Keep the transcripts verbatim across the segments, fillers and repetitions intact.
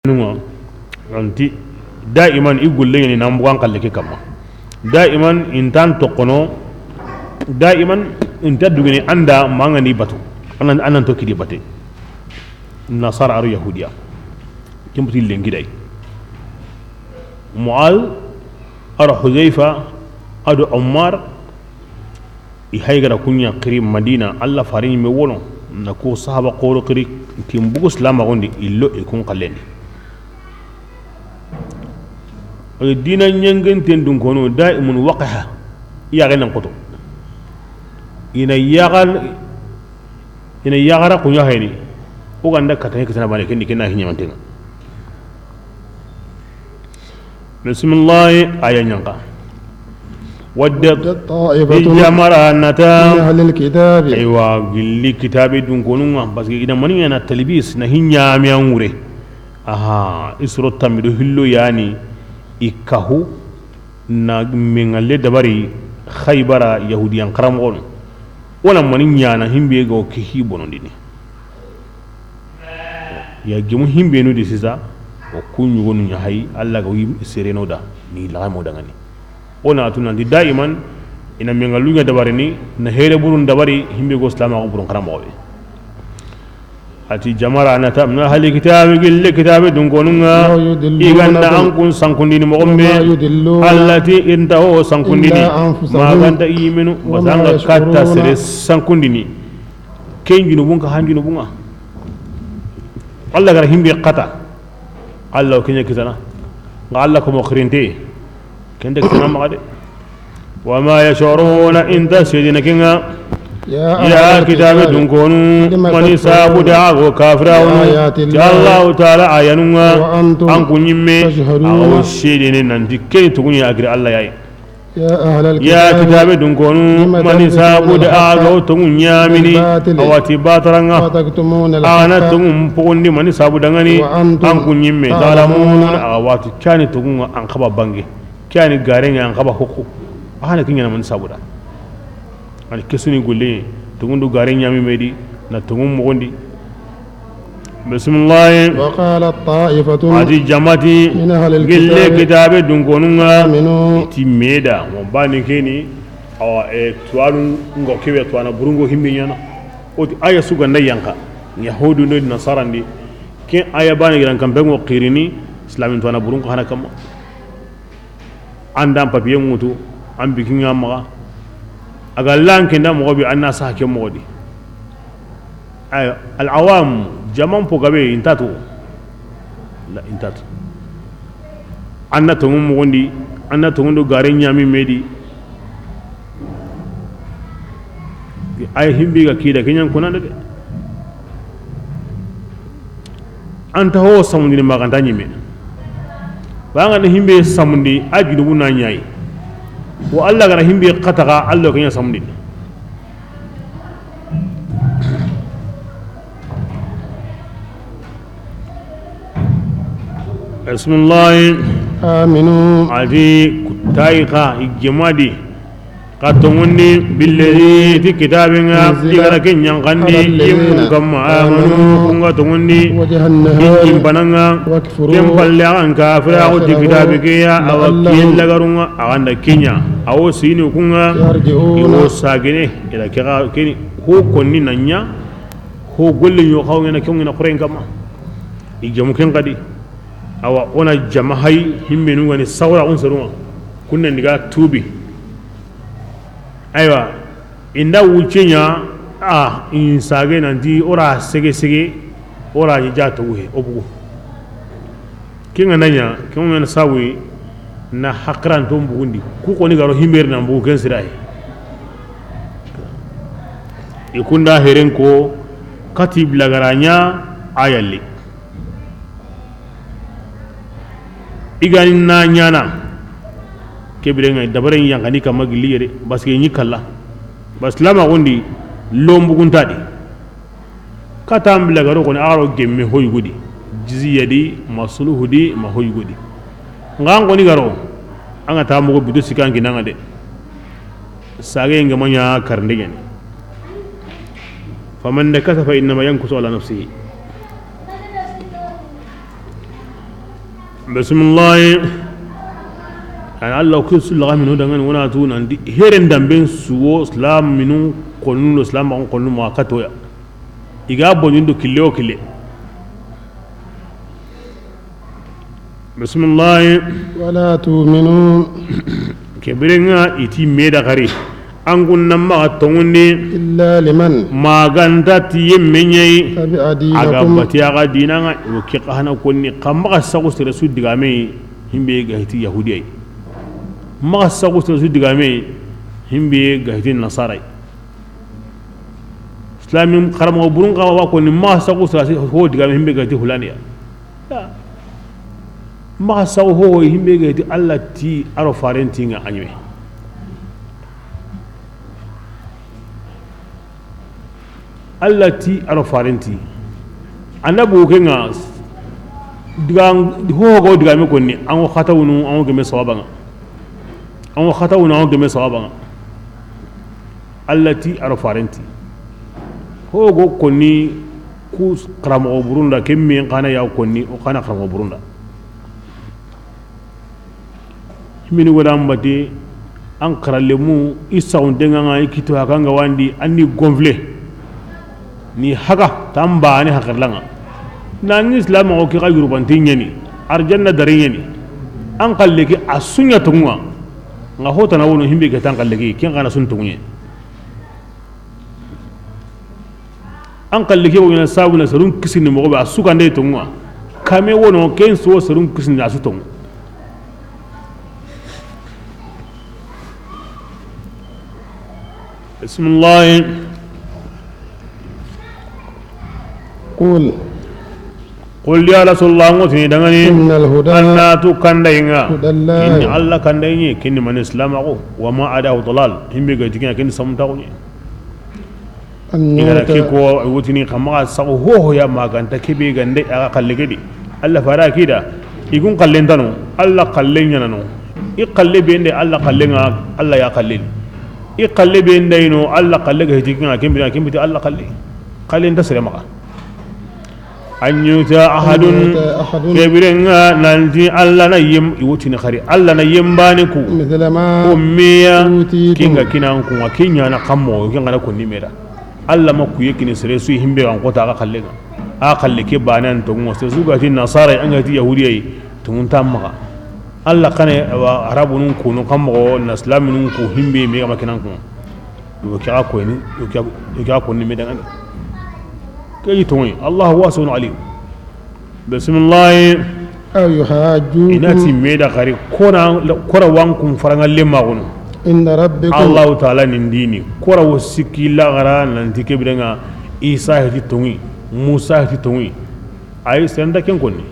Nunga, anti, daiman i gulle ni nan bugan kalle ke kamma. Daiman intan tokono, daiman inta dugini anda manga ni batu. Anan, anan to kidi bate. Nasara aro Yahudiya. Kimbuti lengi dai. Mu'az aro Huzaifa ado Ammar. I haygara kunya kiri Madina, Allah farin me wono, na ko sahaba koro kiri, timbugu silama gondi, illo e kun kallendi. Oye dina ñangen ten dun kono, daimun waqaha, iya ga nan koto. Ina yagal, ina yagara kunya hayni, o ganda katani kisana bane, kendi kena hinya mantenga. Bismillahi, aya ñanka. Wadda, wadda ta'ifatun, i jamara nata, min ahlil kitabi. Aywa, gilli kitabe dun konunga, parce que ina mani na talbis, na hinya mi angure. Aha, isro tamido hillo yani, ikahu, na mengalle dabari, Khaybara, Yahudiyan karamogon. Wala mani ñana himbe go kihi bonondini. Ya gemu himbenu di sisa, o ku ñugonu ña hay, Allah ga wi sereno da, ni laga mo dangani. O na tu nanti daiman, ina mengalu ña dabarini, na here burun dabari, himbe go silama ko burun karamo be. Ati jamara na ta, na hali kitabe gille kitabe dun konunga, law yudilluna, i ganda an kun sankundini mo gombe, wa ma yudilluna, Allah ti inta o sankundini, illa anfusahum, ma ganda yimenu, wa ma basanga katta yash'uruna, sere sankundini. Ken junubun ka han junubunga. Allah gara himbe kata. Allah kenya kitana. Nga Allah ko mo khirinte. Kende kitana ma de. Wa ma yash'uruna inta sidina kinga. Ya kitabe dun konu. Mani sabu da go kafirawo. Ti Allah ta'ala ayanunga. An kunyimme. Awo sidine nanti keni tuguni agri Allah yayi. Ya kitabe dun konu, mani sabu da aga o tongu ñamini, awati bataranga, ana tongu mpogondi mani sabu dangani, an ku ñimme, ta'lamun, awati kani tongu an kaba bange, kani garenga an kaba hokku, ana kiñana mani sabu da. Ani kesuni gulle, tongundu gare ñami medi, na tongu mogondi. Bismillah. Wa qala ta'ifatun, ati jamati, min ahlil kitabi, gille kitabe dun konunga, aminu, ti meda, mo bani keni, awa, e, tuwanu ngo kebe tuwana burungo himbe ñana. Oti aya suga na yanka, Yahudu no Nasarandi, ken aya bani giran kambe ngo kirini, Islamin tuwana burungo hana kamma. An da an papiye ŋutu, an bikin ŋa maxa. A ga lan kenda moxo be, an na saha ke moxo di. Ay, al awam, jaman po gabe, inta tu. La, inta tu. An na tongu moxondi, an na tongu do gare ñami medi. Ay himbi ga kida, ke ñan kunanda de. Anta ho samundini maganta ñime. Banga na himbe samundi a junubu na ñayi. Wa Allah gara himbe kataga Allah kenya samundini. Bismillah. Aminu. Adi kutayka ijmadi. Ka tongundi billedi ti kitabe ŋa, i gara ke ñankandi yimmun kamma, amanu, ku ŋa tongundi i jimbananga. Ken palle a ga n kafira, a go ti kitabe ke ya, awa kiyen lagarunga, a ga nda kenya, a wo sini ku ŋa, i wo sagene, ila ke ga keni, ho konni na ña, ho golle ño xaw ŋena, ke ŋena xoren kamma. I jamu ken kadi, awa, o na jama hay, himbenu ga ni sawra on serunga, kunna ndiga tubi. Aywa, inda wucce ña, a, in sage nanti, ora sege sege, ora ja to wuhe, o bugu. Kinga na ña, kinga na sawi, na hakiranto bugundi. Ku koni garo himberi na bugu ken siraye. I kunda heren ko, kati bilagara ña, a yalli. I gani na ñana. Ke birenga dabaren yankani kamma gilli yere, parce que ñi kalla. Bas lama gondi, lombuguntadi. Kata an bila garo koni, a garo gemme hoy gudi. Jiziya di, ma suluhu di, ma hoy gudi. Nga an koni garo, an ga ta mogo bido sikan kinanga de. Sage nga manya karnde ñani. Faman nakasa fa innama yankusu ala nafsihi. Bisimilahi. Ani Allah ke su laga minu dangani wona tu nanti heren damben suwo islam minu konu islam ko konu ma katoya. Iga bonin do kille o kille. Bisimilahi. Wala tu'minu. Ke birenga iti me da xari. An kun na maxa tongundi. Illa liman. Maganta ti yemme ɲayi. Tabi'a dinakum. A ga bati a ga dinanga. Wo ke xa na konni xa maxa saxu sere su digame. Himbe ga hiti yahudiyai. Maxa saxu sere su digame. Himbe ga hiti nasarai. Islamin xaramoxo burun xa wa konni maxa saxu sere su ho digame himbe ga hiti hulaniya. Maxa saxu ho himbe ga hiti Allah ti a do faren ti nga a ɲime. Allah ti a do faren ti. Annabu ke nga diga ho go digame konni an xatawunu an geme sawabanga. An xatawunu an geme sawabanga. Allah ti a do faren ti. Ho go konni ku xaramoxo burunda ke min xa na ya konni o xa na xaramoxo burunda. Mini wala mbati an xaralemu i saxuntenga nga i kito hakanga wandi anni gonfle ni haga tamba ani hakarlanga. Nani islam o ki ga yurbanti ɲeni arjanna dari ɲeni. An xalle ke a su ɲa tonga nga hotana wono himbe ke tan xalle ke ken xa na sun tonga. An xalle ke wona sabu na serun kisini moxo be a su gande tonga. Kame wono ken so serun kisini a su tonga. Bisimilahi. Qul. Qul ya rasulullah, ngo tini dangani. Innal huda. Annatu kandayinga. Hudallahi. Kinni Allah kandayi ɲi, kinni man islam ko. Wa ma adahu dalal. Himbe ga digina kinni samunta ko ɲi. Igara ke ko wutini xa maxa saxu hoho ya maganta kebe gande a ga xalle gedi. Allah fara kida. Igun xallen tano. Allah xallen ɲanano. I xalle be nde Allah xallen nga Allah ya xallen. I xalle be ndayno Allah xalle ga hiti kinga kimbira kimbiti Allah xalle. Xallen ta sere maxa. An yuta ahadun. An yuta ahadun. Ke birenga nanti Allah na yem iwutini xari Allah na yembani ku. Mithla ma. Ummiya. Utitum. Kinga kinan ku nga kinya na kammo kinga na kunni meda. Allah ma kuye kini sere su himbe an kota ga xalle nga. A xalle ke banan to ngo sere su ga ti nasara an ga ti yahudiya yi to mun tamma. Allah kane wa arabunun ku no kammo na islaminun ku himbe me ga makinan ku. Yo ke ga ko ni, yo ke ga ko ni me dangani. Ke yi to ngi, Allah wasi'un alim. Bismillah. Aw yuhajjukum. Inati me da xari kona kora wankun faranga le magono. Inda rabbikum. Allah ta'ala nin dini. Kora wo sikki la gara nanti ke birenga Isa hiti tongi, Musa hiti tongi. Ay senda ken konni.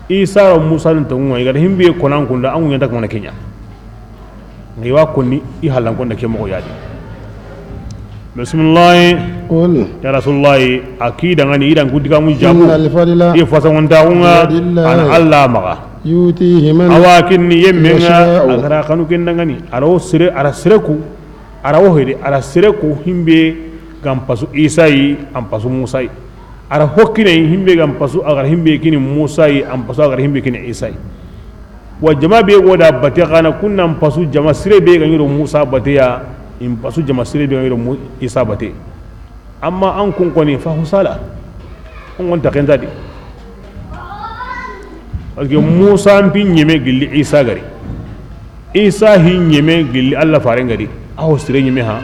Isa ro Musa nin tongu ngai gara himbe konan kunda angu nyanta ko na kenya. Ngi wa konni i halan konda ke moxo yadi. Bismillah. Qul. Ya rasulullah, akida ngani idan kudiga mu jabu. Innal fadla. I fasa wonta unga. Biyadillahi. An Allah maga. Yutihi man. Awa kinni yemmenga. Yasha'u. Agara kanu kendangani. Ara o sire, ara sireku. Ara o hede, ara sireku himbe gam pasu Isa yi, am pasu Musa yi. Ara hokkine himbe gam pasu agar himbe kini Musa yi, am pasu agar himbe kini Isa yi. Wa jama be goda bate xana kunnan pasu jama sire be ga ɲiro Musa bate ya, in pasu jama sire be ga ɲiro Mu-, Isa bate. Amma an kun koni fa husala. An gon ta kenta di. Parce que Musa mpi ɲeme gilli Isa gari. Isa hi ɲeme gilli Allah faren gari. Aho sire ɲeme ha.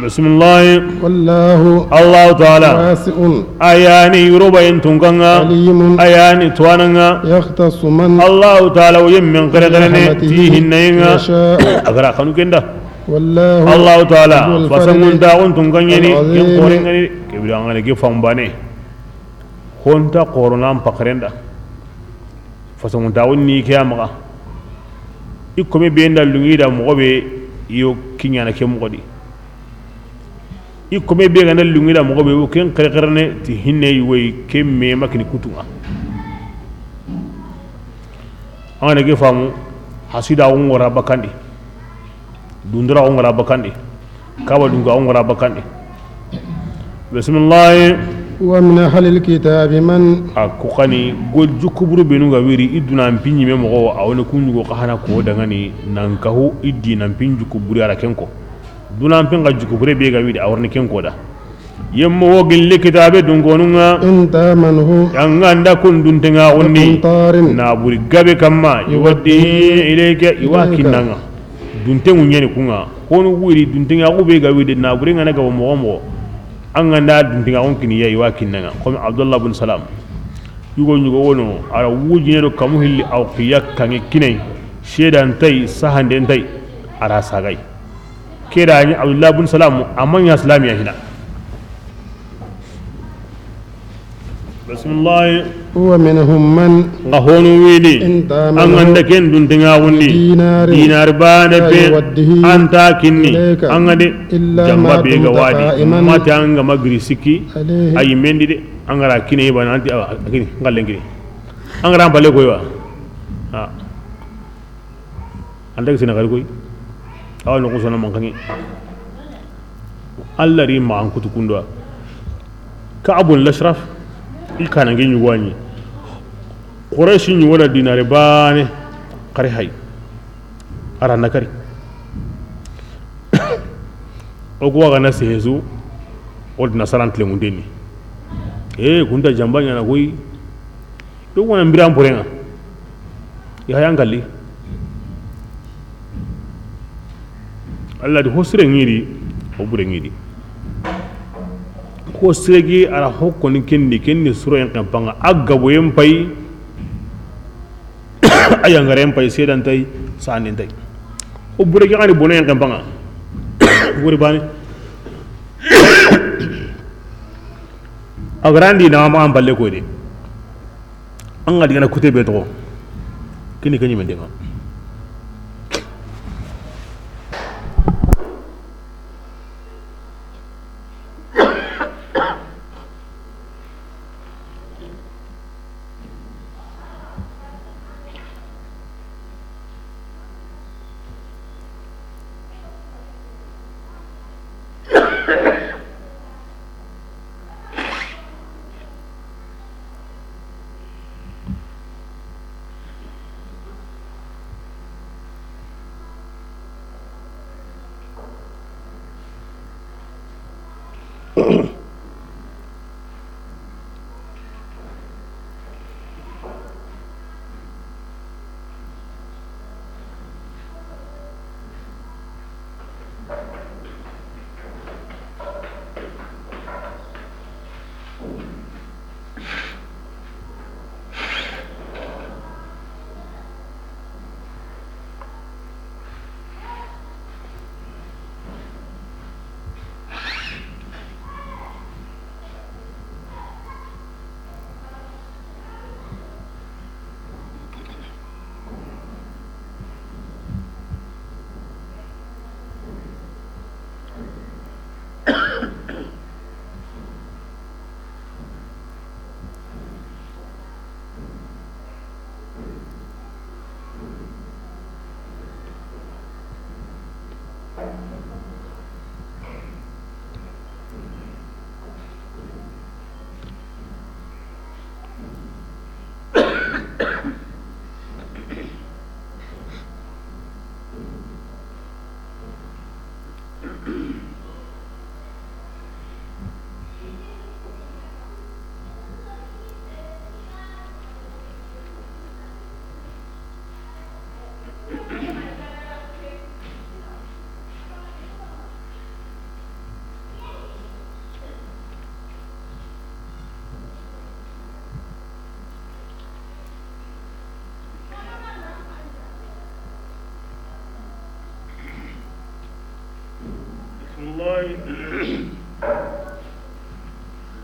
Bismillah. Wallahu. Allah ta'ala. Wasi'un. Ayani yuroba yin tunkanga. Alimun. Ayani tuwananga. Yakhtassu man. Allah ta'ala wo yemmen kare kare ne. Birahmatihi. Ti hinnayenga. Yasha'u. Agara kanu kenda. Wallahu. Allah ta'ala. Dhul fadli. Fasangun dagun tunkanyeni. Al-azim. Ken korengani. Kebira ngane ge fambane. Honta koronan pakarenda. Fasangun dagun ni ke amaga. Ikome be nda lungi da mogo be yo kinyana ke mogo di. I kome be gana lungida mogo be, ken xerexerene ti hinne yugoyi, ke me makini kutunga. An gana ke famu, hasida wo ngora bakandi, dundura wo ngora bakandi, kaba dunga wo ngora bakandi. Bismillah. ومن أهل الكتاب من. A ko xa ni, go jukuburu benu ga wiri, i duna n pi ɲime moxo, a wo ni kun ɲugo xa hana ko dangani, nan kahu, i di nan pi jukuburu a ra ken ko. Duna n pi n ga jukubure be ga wiri, a wa ri ni ken ko da. Yemmo wo gilli kitabe dunkonun ŋa. إن تأمنه. An ga nda kun duntenŋa wundi. بقنطار. Na buri gabe kamma. يؤديه. يؤديه إليك. I wa kinna ŋa. Duntenŋu ɲeni kun ŋa. Konu wiri duntenŋa ku be ga wiri na buri ŋa na gabo moxo moxo. An ga nda duntenŋa kun kini ya i wa kinna ŋa. Comme Abdullah bin Salam. Yugo ɲugo wono, a ra wujine do kamu hilli aw xiya kanŋe kinai. Sedan tay, sahanden tay. A ra sagay. Keda ni Abdullah bin Salam, amma ɲa Islam ya hina. Bismillah. ومنهم من. Nga honu widi. إن تأمنه. An ga nda ken duntenŋa wundi. بدينار. Dinar bane لا pe. يؤديه. Anta kinni. إليك. An ga de. إلا ما دمت قائما. Jamba be ga wadi. Mata an ga magri siki. عليه. Ayi mendi de. An ga ra kine bana anti awa kini. Ngalen kini. An ga ra bale koy wa. Ha. An daga sina gari koy. Awa no kusana mankangi. Allah ri ma an kutu kundwa. Ka'bul Ashraf. I kana ngi ɲugwani. Quraysh ɲugo da dinare bane. Kari hay. A ra na kari. O ko wa ga na sehesu. O dina saran tlengunde ni. E kunta jamba ɲana koy. Yo wona mbiran borenga. Yahaya ngalli. Allah di ho sire ŋiri, ho bure ŋiri. Ho sire gi a ra ho koni kendi, kendi suro yen kampanga. A gabo yen pay. A yangare yen pay, sedan tay, sanden tay. Ho bure gi ani bono yen kampanga. Wori bani. A garandi na ma an balle koy de. An ga digana kute be toxo. Kini ke ɲimen denga. بسم الله.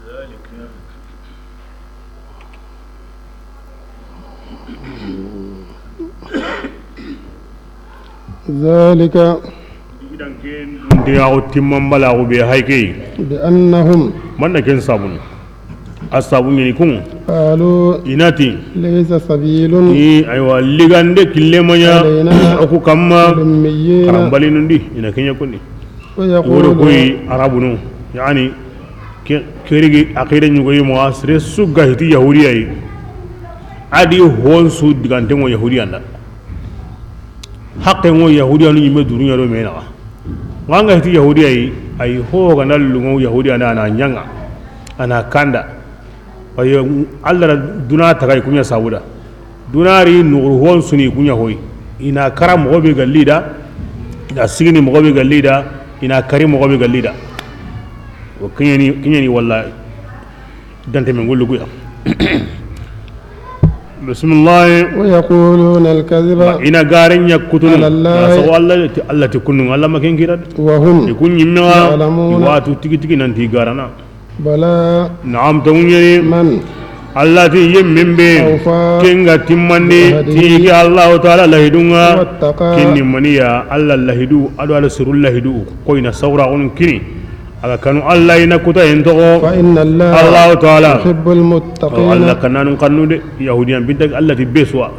ذلك. ذلك. Diga o timman balaxu be hay key. بأنهم. Manna ken sabun. A sabu ɲini kun. قالوا. I na ti. ليس سبيل. I, aywa, ligande kille ma ɲa. علينا. O ku kamma. في الأميين. Karambalinun di, i na ke ɲa konni. ويقولون. Woro koy arabunu, yani, Ke, kerigi aqida ɲugoyi moxa, sere su ga hiti Yahudiya yi, a di hon su digante ŋo Yahudiya nda. Haqqe ŋo Yahudiyanu ɲimme duruɲa do me naxa. Ŋa ŋa hiti Yahudiya yi, ay ho ga na lungo Yahudiya nda, a na ɲaŋa, a na kanda. Ayo, Allah da duna tagay kuɲa sabuda. Duna ri nuxuru hon su ni kuɲa hoy. I na kara moxo be ga li da, i na sigini moxo be ga li da, i na kari moxo be ga li da. O kiɲeni, kiɲeni walla dante men gollu kuya. Bismillah. ويقولون الكذب I na garen ɲa kutunu. على الله. Na sago Allah ti, Allah ti kunnu, Allah ma ken kira. وهم I kun ɲimme wa, يعلمون. I wa tu tigi tigi nan ti garana. بلى Naam, tongu ɲeri. من Allah ti yemmen be أوفى ken ga timmandi بعهده ti ke Allah Taala lahidun ŋa. واتقى Ken ni maniya Allah lahidu, a do Allah sirul lahidu. Ko i na sawra on kini. A ga kanu Allah i na kuta en toxo. فإن الله Allah Taala. يحب المتقين. Allah kananun kanu de. Yahudiyan binta Allah ti besuwa.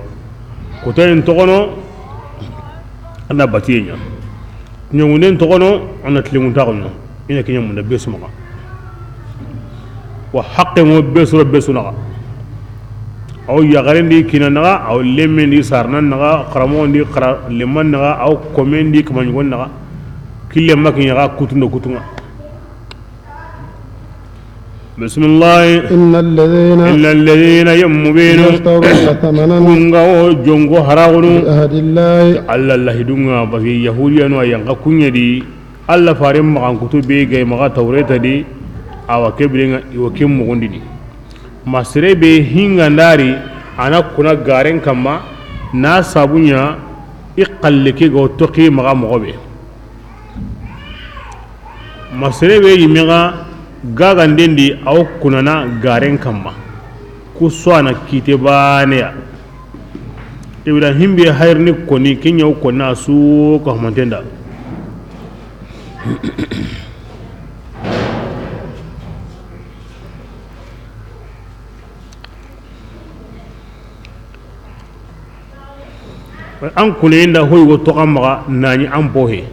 Kuta en toxono, a na batiye ɲa. Ɲoŋunden toxono, a na tilinŋun taxu ɲa. I na kiɲa munda be su maxa. Wa haqqe ŋo be su ro be su naxa. Aw yaxaren di kina naxa, aw lemmen di sarnan naxa, xaramoxon di xara lemman naxa, aw komen di kamaɲugon naxa. Kille ma kiɲa xa kutundo kutunŋa. Bismillah. إن الذين إن الذين yemmu benu يشترون ثمنا kun ga wo jongo haraxunu بعهد الله Allah lahidun ŋa, parce que Yahudiyanu a yan xa kuɲa di, Allah faren maxan kutu be gay maxa Tawreta di, awa ke biren ŋa i wo ken moxondini. Ma sere be hinga ndari, a na kuna garen kamma, na sabu ɲa i xalle ke ga wo toxi maxa moxo be. Ma sere be yimme ga gaganden di, a wo kunana garen kamma. Ku su a na kite baane ya. Ibrahim be hayrini koni, ke ɲa wo konna su ka humantenda. An kuneyen da hoy go toxan maxa nani an pohe.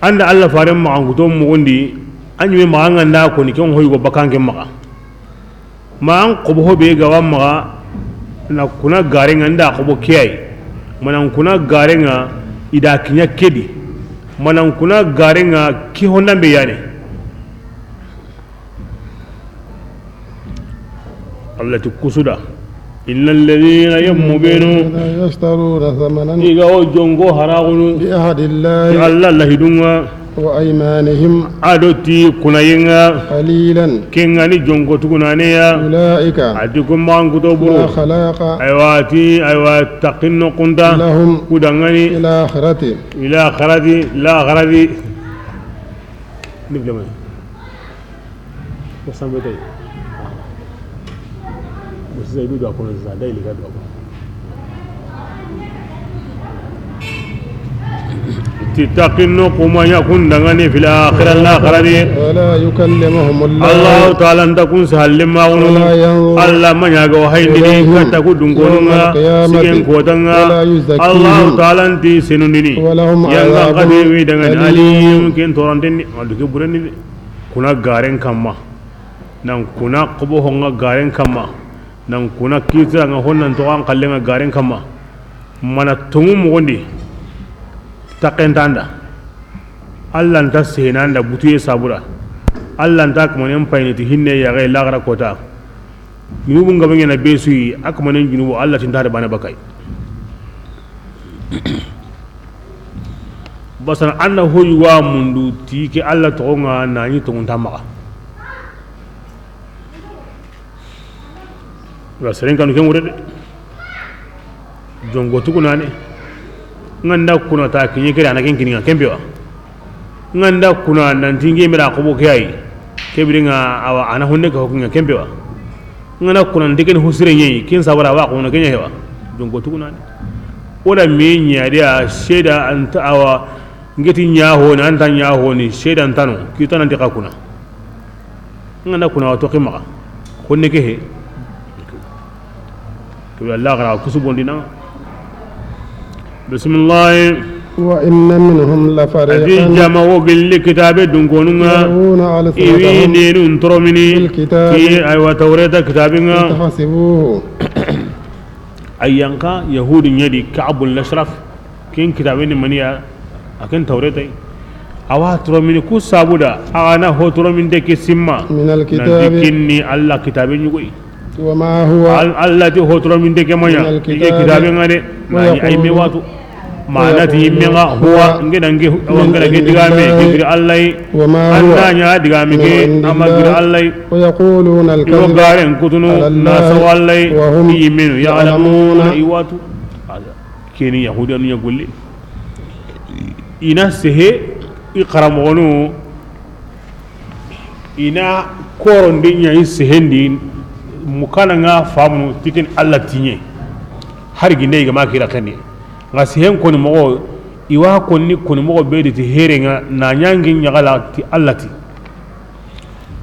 An da Allah faren maxan kuto moxon di, an ɲime maxa an ga nda koni ken hoy go bakan ke maxa. Ma an xobo ho be ga wa maxa na kuna garen ŋa nda xobo ke ay. Ma nan kuna garen ŋa i da kiɲa ke di. Ma nan kuna garen ŋa ki honda be ya ne. Allah ti kusuda. إن الذين yemmu benu يشترون ثمنا i ga wo jongo haraxunu بعهد الله ti Allah lahidun ŋa. وأيمانهم A do ti kunayen ŋa. قليلا Ken ga ni jongo tugunane ya. أولئك A ti kun maxan kuto buru. لا خلاق Aywa, a ti, aywa, taqin noxu nta لهم ku danŋa ni. في الآخرة Ila axirati, la axirati. Ni bilamay. Ko sambe tay. Ko sisa i du do a kono sisa, da i li ga do a kono. Ti taqin noxu ma ɲa kun danŋa ni في الآخرة, la axirati. ولا يكلمهم الله Allahu Taala nta kun sahalle maxunu. ولا ينظر Allah ma ɲa ga wo hayindini إليهم katta ku dunkonun ŋa, يوم القيامة sigen kotan ŋa. ولا يزكيهم Allahu Taala nti senundini. ولهم Yanga عذاب kadi wi danŋa ni أليم alim, ken toranten ni. Adu ke buren ni de. Kuna garen kamma. Nan kuna xobo ho ŋa garen kamma. Nan kuna kitira ŋa honnan toxan xalle ŋa garen kamma. Ma na tongu moxon di. Taqen nta an da. Allah nta sehena an da butuye sabura. Allah nta kamanen payini ti hinne yaxe laxara kota. Junubun ga be ɲaana be su yi, a kamanen junubu Allah ti nta da bana bakay. Basana an na hoyu wa mundu ti ke Allah toxon ŋa na ɲi tongun ta maxa. Wa seren kanu ken wure de. Jongo tugunane. N ga nda kuna ta kiɲe kere a na ken kini ŋa ken be wa. N ga nda kuna nan ti n ke mira xobo ke ayi. Ke biren ŋa awa a na honne ka ho kiɲe ken be wa. N ga na kuna n ti ken husire ɲi ken sabara wa ko na ken ɲa he wa. Jongo tugunane. Wala me ɲa de a seda anta awa. N ke ti ɲa ho ni, an ta ɲa ho ni, seedan tano, ki tana nti xa kuna. N ga na kuna wa toxi maxa. Xonne ke he. Ke be Allah gara kusu bondi na. Bismillah. وإن منهم لفريقا. A ti jama wo gilli kitaabe dunkonun ŋa. يلوون ألسنتهم. I wi nenun toromini. بالكتاب. Ti, aywa, Tawreta kitaaben ŋa. لتحسبوه. A yan xa Yahudi ɲa di, Ka'bul Ashraf. Ken kitaabe ni maniya, a ken Tawreta yi. A wa toromini ku sabu da, a ga na ho torominte ke sinma. من الكتاب. Nanti ken ni Alla kitaabe ɲugo yi. وما هو. Al-, Alla ti ho torominte ke ma ɲa. من الكتاب. I ke kitaaben ŋa de. Na ɲi a yi me. ويقولون. Watu. Maana ti yi me ŋa, هو. هو. Nge da nge, من عند الله. Nge da nge digame, ke giri Alla yi. وما هو. An na ɲa digame ke, من عند الله. A ma giri Alla yi. ويقولون الكذب. I wo garen kutunu, على الله. Na sawa Alla yi. وهم. Ti yi me nu, يعلمون. يعلمون. I watu. Ken ni Yahudiyanu ɲa golle. I na sehe, i xaramoxonu, i na korondi ɲa i sehendi, mukana ŋa famunu ti ken Alla ti ɲe. Hari ginde i ga ma kira xeni. Ŋa sehen koni moxo, i wa konni koni moxo be di ti here ŋa, na ɲangi ɲaxala ti Alla ti.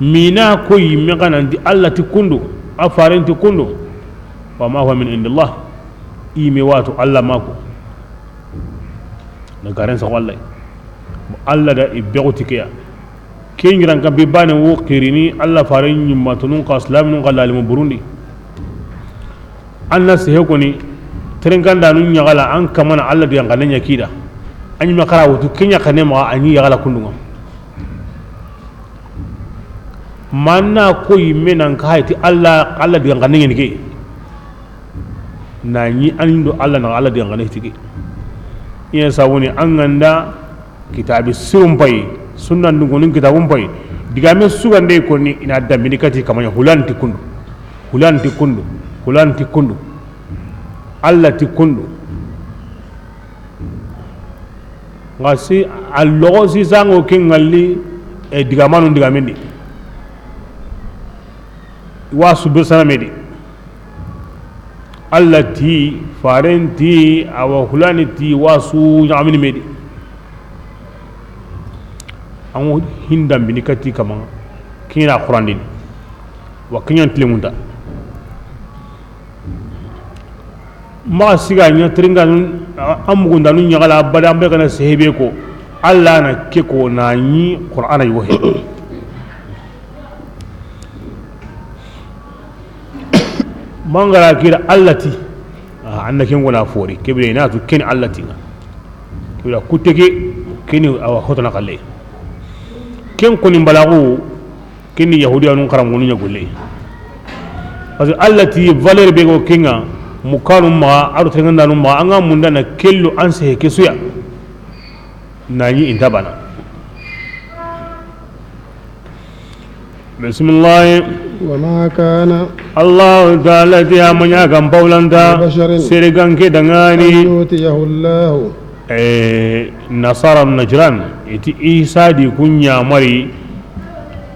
Mina ko yi me xa nanti Alla ti kundu, a faren ti kundu. وما هو من عند الله. I me watu Alla ma ko. Na garen saxu Alla yi. Alla da i bexu ti ke ya. Ken ɲiran ka bi bane wo xirini Alla faren ɲimmatunun xa, silaminun xa lalimu burundi. An na sehe koni, terenkandanu ɲaxala, an kamana Alla digan xanne ɲa kida. A ɲi me xara wutu, ke ɲa xanne maxa, a ɲi yaxala kundun ŋa. Manna ko yi me nan ka hayti Alla, Alla digan xanne ɲa ni ke. Na ɲi an do Alla na Alla digan xanne ti ke. I ya sawuni an ga nda kitaabi sirun payi, sunnan dunkonun kitaabun payi. Digame sugande koni i na dambini kati kama ɲa, hulan ti kundu, hulan ti kundu, hulan ti kundu, Alla ti kundu. Ŋa si a loxo si sango ke ŋalli, e, digamanu digamendi. Wa su be sana me di. Alla ti, faren ti, awa hulani ti, wa su ɲaxamini me di. An wo hindambini kati kama, ke ɲa na xurandini. Wa ke ɲa n tilemunta. Maxa siga ɲa tiringanu, a, an mugundanu ɲaxala abada, an be ga na sehebe ko, Alla na ke ko na ɲi Qur'ana yogo he. Mangara kira Alla ti, a, an na ken gona fori, kebire i na tu ken Alla ti ŋa. Kebire kutte ke, keni awa hotana xalle. Ken koni mbalaxu, Ken ni Yahudiyanun xaranmoxonu ɲa golle. Parce que Alla ti valeur be go ke ŋa, mukanu maxa, a do terengandanu maxa, an ga munda na kello an sehe ke su ya. Na ɲi i nta bana. Bismillah. وما كان. Allahu Taala ti a ma ɲa gan pawlanta. لبشر. Sere ganke dangani. أن يؤتيه الله. Eh, Nasara Najran, i ti Isa di kun ɲamari,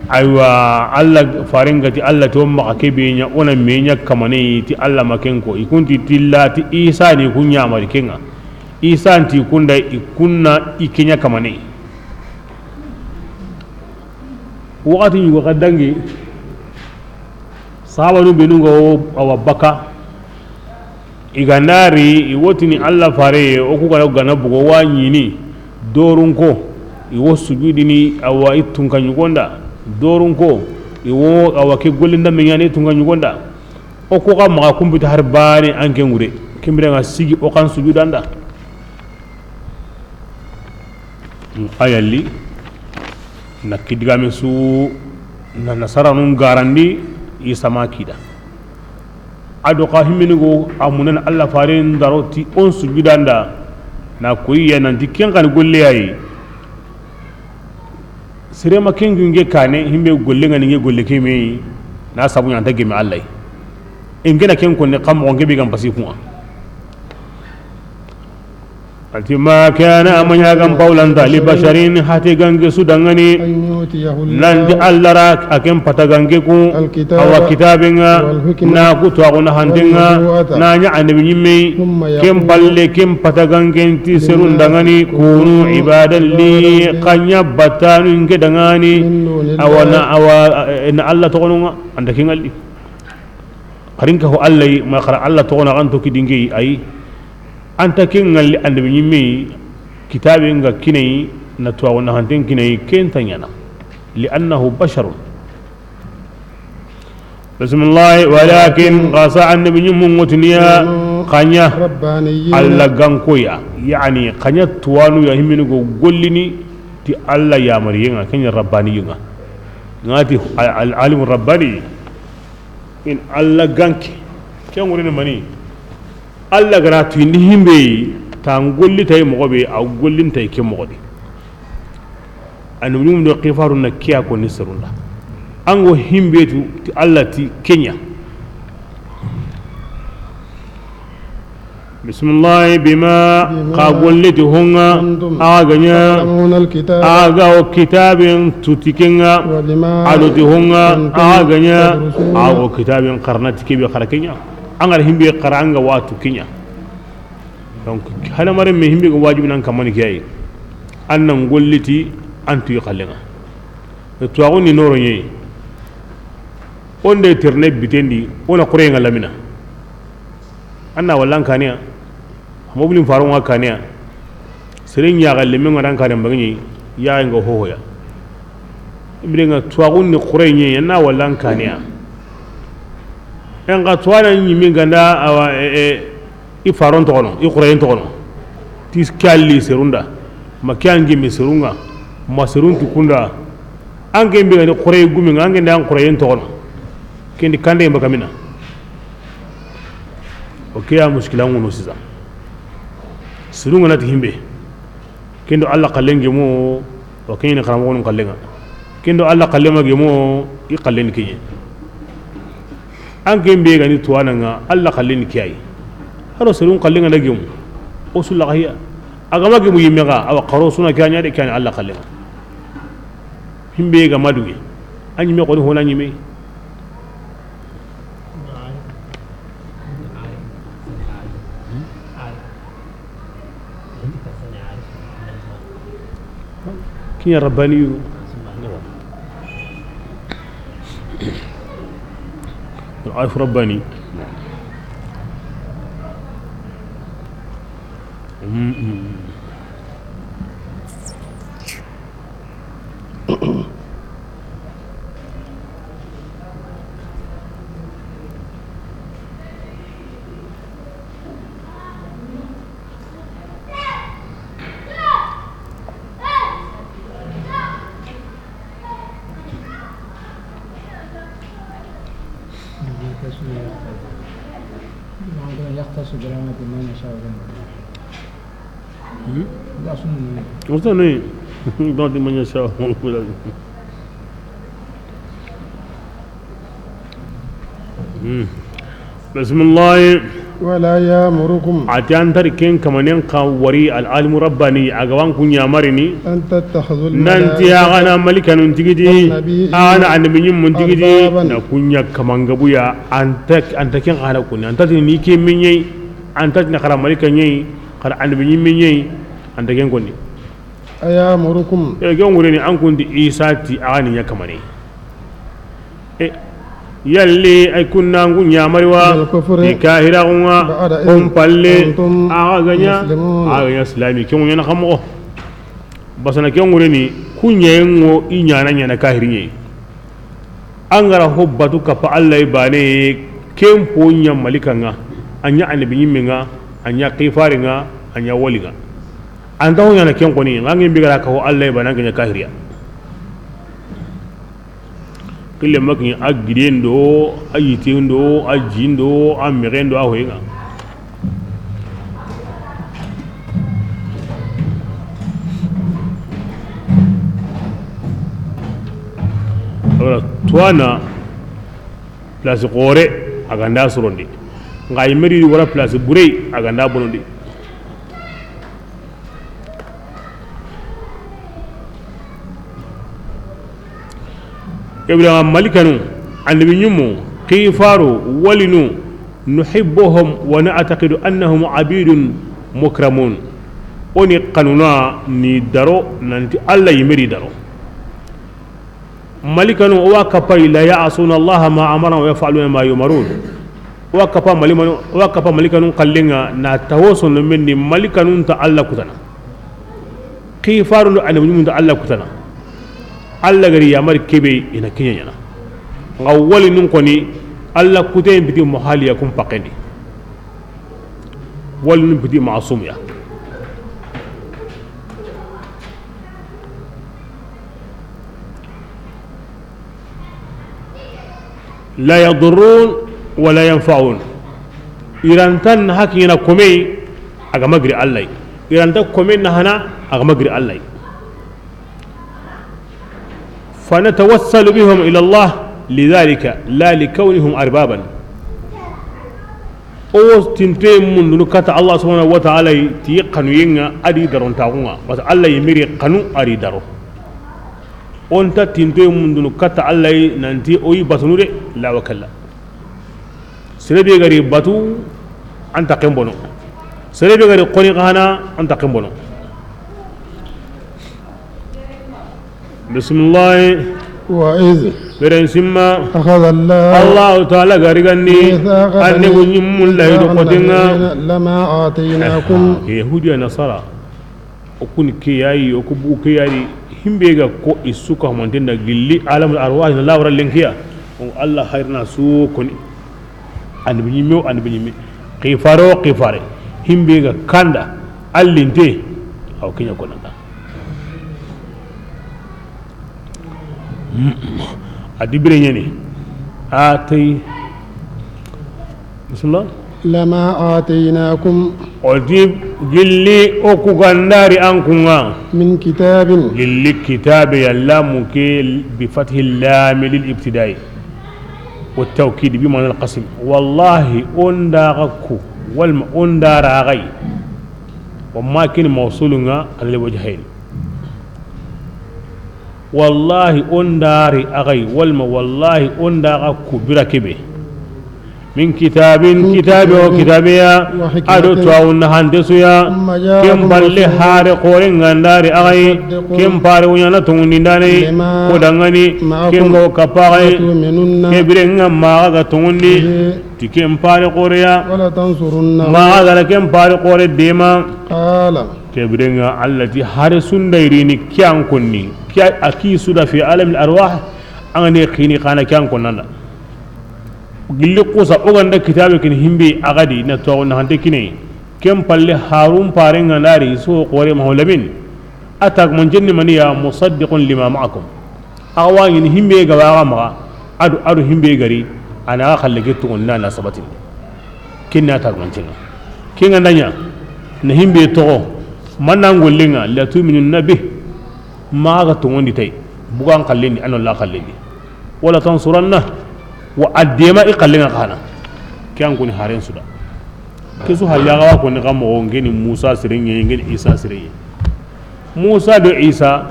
aywa, Alla faren ga ti Alla to maxa ke be ɲa, o na me ɲa kamane, i ti Alla ma ken ko, i kun ti tilla ti Isa ni kun ɲamari ke ŋa. Isa nti kunda i kunna i ke ɲa kamane. Waxati ɲugo xa dangi, sahabanu benu ga wo awa baka, i ga na ri, i wo tini Alla fare, o ku ga na gana bugo wa ɲini, dorun ko, i wo sujudini, awa i tunka ɲugonda, dorun ko, i wo awa ke gollinda me ɲani tunka ɲugonda. O ku ga maxa kumbita har bane an ke ŋure, kimbire ŋa sigi o kan sujudanda. A yalli na kidigame su na Nasaranun garandi, Isa ma kida. A do xa himmini go a munen Alla faren daro ti on sujudanda, na koyi ya nanti ken xani golle yayi. Sere ma ken gunge kane himbe golle ŋa ni nge golle ke me na sabu ɲa nta geme Alla yi. In gena ken konne xam mo nge be gam pasi kuwa. Ati ma kana a ma ɲa gam pawlanta li basharin hate gange su dangani. أن يؤتيه الله. Nanti Alla ra a ken pata gange ku. الكتاب. Awa kitabe ŋa. والحكمة. Na ku to a ku na hante ŋa. والنبوة. Na ɲa annabi ɲimme. ثم يقول. Ken palle ken pata gange nti serun dangani. كونوا عبادا لي. Xa ɲa batanu nge dangani. من دون الله. Awa na, awa, eh, na Alla toxono ŋa. Anda ke ŋalli. Xarin ka ho Alla yi, ma xara Alla toxono xa nto kidinge yi, ayi. Anta ke ŋalli annabi ɲimme yi, Kitabe nga kinayi, na tuwaxu na hanten kinayi, ken ta ɲana. Li annahu basharun. Bismillah. Walakin, xa sa annabi ɲimmu ŋotiniya, xa ɲa Rabbaniyina. Alla gankoya, yani xa ɲa tuwanu ya, himmini go gollini ti Alla yamariyen ŋa, ken ɲa rabbaniyen ŋa. Ngati al, al alimu rabbani, in Alla ganke. Ken ŋurene mani? Alla ga ra tuyindi himbe yi, ta n gollitayi moxo be, a gollintayi ke moxo di. Annabi ɲimmu do xifaru na kiya ko ni serun da. An go himbe tu ti Alla ti ken ɲa. Bismillah. Bima, bima, xa golle ti ho ŋa, kuntum, a ga ɲa, ta'lamuna al-kitaba, a ga o kitaben tu ti ken ŋa, wa bima, a do ti ho ŋa, kuntum, a ga ɲa, tadrusuna, a ga o kitaben xarana ti ke be xara ken ɲa. An ga ra himbe xara, an ga wa tu ken ɲa. Donc, hadamaren me himbe ga wajibi nan kamani kiyayi. An nan golliti, an tuyi xallen ŋa. Tuwaxu ni noro ɲeyi. O nde terne bitendi, o na xureye ŋa lamina. An na wallan kaniya, mobilin faron ŋa kaniya. Sere ɲaxa lemme ŋa ran kaniya mbaga ɲi, yaxe ŋa hohoya. Ibire ŋa tuwaxu ni xureye ɲeyi, an na wallan kaniya. En xa tuwana ɲimi ganda, awa, e, e, i faron toxono, i xurayen toxono. Ti ke a li serun da, ma ke a n gemi serun ŋa, ma serun tu kunda. An ke be ga ni xuraye gumi ŋa, an ke nda an xurayen toxono. Ken di kande mbaga mina. O ke ya muskila ŋunu sisa. Serun ŋa na ti himbe. Ken do Alla xallen gemo, o ken ɲi ni xaramoxonun xallen ŋa. Ken do Alla xallen ma gemo, i xallen ni ken ɲa. An ke be ga ni tuwana ŋa, Alla xallen ni kiyayi. Haro serun xallen ŋa na gemu, o su laxa hiya. A ga ma gemu yimme xa, awa xaro su na kiya ɲa de, kiya ni Alla xallen ŋa. Himbe ga ma duŋe, a ɲime xoni ho na ɲime. Ken ɲa rabbaniyu. Al-arif rabbani. يختص برحمته من يشاء. Wasa ne. Don di manya sha. Bismillah. ولا يأمركم. A ti an tari ken kamanen xa wari al alimu rabbani, a ga wa an ku ɲamarini. أن تتخذوا الملائكة. Nan ti a ga na malikanun tigiti. والنبيين. A ga na annabi ɲimmun tigiti. أربابا. Na ku ɲa kamangabuya, an ta, an ta ken xa na kuni. An ta ti ni ke me ɲeyi. An ta ti na xara malika ɲeyi. Xara annabi ɲimme ɲeyi, an ta ken koni. أيأمركم. E, ke ŋureni an kun ti Isa ti a ga ni ɲa kamane. E, yalli ay kun na an ku ɲamari wa, بالكفر. I kahiraxun ŋa, بعد إذ kun palle, أنتم a ga ɲa, مسلمون. A ga ɲa silami, ke ŋuɲana xa moxo. Basana ke ŋureni, ku ɲayen ŋo i ɲana ɲana kahiri ɲeyi. An ga ra ho batu kappa Alla yi bane, ken po ɲa malikan ŋa, a ɲa annabi ɲimmen ŋa, a ɲa xifaren ŋa, a ɲa wali ŋa. An ta ho ɲana ken koni, ŋa ŋen bi ga ra ka ho Alla yi bane, an ke ɲa kahiriya. Kille makin a giden do, a yiten do, a jin do, a mexen do, a hoyen ŋa. Wala tuwana place xore a ga nda sorondi. Nga yimeri wala place burey a ga nda bonondi. Ibrahima malikanu, annabi ɲimmu, xifaru, walinu, nuhibbuhum wa na'taqidu annahum abidun mukramun. O ni xanuna ni daro nanti Alla yimeri daro. Malikanu o wa kappa la ya'suna Allaha ma amarahum wa yaf'aluna ma yu'marun. O wa kappa malikanu, o wa kappa malikanu xallen ŋa na tawo sono men ni malikanu nta Alla kutana. Xifaru ndo annabi ñimmu nta Alla kutana. Alla ga ri yamari kebe i na kiña ñana. Nga wali nun koni Alla kuten biti muhaliya kun pakendi. Wali nun biti masum ya. La yadurrun wa la yanfaun. I ra nta na haki ñana kome, a ga ma giri Alla yi. I ra nta kome na hana, a ga ma giri Alla yi. Fa natawassalu bihim ila Allah lidhalika la likawnihim arbaban. O wo tintoye mundunu kata Allah subhanahu wa ta'ala yi ti xanuyen ŋa a di darontaxun ŋa. Parce que Allah yi miri xanu a di daro. O nta tintoye mundunu kata Allah yi nanti o yi batunu de, la wa kalla. Sere be ga ri batu, an ta ken bono. Sere be ga ri xoni xa hana, an ta ken bono. Bismillah. وإذ Beren simma. أخذ الله Allahu taala ga ri gandi. ميثاق Anne بني gu ñimmun lahidu إسرائيل xoten ŋa. الذين لما آتيناكم. Yahudiya nasara. O kuni ke yayi, o ku bu ke yayi. Himbe ga ko i su ka manten da gilli alamul arwah na lawra lenkiya. O Allah hayrna su koni. Annabi ñimme o annabi ñimme. Xifare o xifare. Himbe ga kanda. Allinte. Aw kiña ko nanda. A di bire ñeni. A tay. Bismillah. لما آتيناكم O di gilli o ku ga nda ri an kun ŋa. من كتاب Gilli kitabe ya lamu ke bi fathi lam lil ibtidai. Wa tawkid bi ma'na al qasm. Wallahi o nda ga ku, walma o nda ra ga yi. Wa ma kin mawsulun ŋa ala al wajhayn. Wallahi o nda ri a ga yi, walma wallahi o nda ga ku bira kebe. Min kitabin, من kitabe o كتاب kitabe ya, وحكمة a do tuwawun na hante su ya, ثم جاءكم ken palle رسول hare xoren ga nda ri a ga yi, مصدق ken pare wuñana tongundi ndane, لما ko dangani, معكم ken ga o kappa ga yi, لتؤمنن ke bire ŋa maxa ga tongundi, به ti ken pare xore ya, ولتنصرنه maxa ga ra ken pare xore dema. قال Ke bire ŋa Allah ti hare sunda irini kiyan konni, kiya a ki suda fi alamil arwah, an ga ne xini xana kiyan konnanda. Gilli kusa o ga nda kitabe kin himbe a ga di na to na hante kine. Ken palle harun pare ŋa nda ri so xore ma lamin. A tag man jenni maniya musaddiqun lima ma'akum. A wa ñini himbe ga wa ga maxa, a do, a do himbe ga ri, a na ga xalle ke toxo na, na sabatindi. Ken na tag man jenni. Ken ga nda ña, na himbe toxo, man na ŋollen ŋa, la tu'minunna bih, maxa ga tongundi tay, bugan xallendi, a na la xallendi. Wala tansuranna, wa a dema i xallen ŋa xana. Ke an kuni haren suda. Ke su har ya ga wa koni xa moxo ŋeni Musa sire ñi, ŋeni Isa sire ñi. Musa do Isa,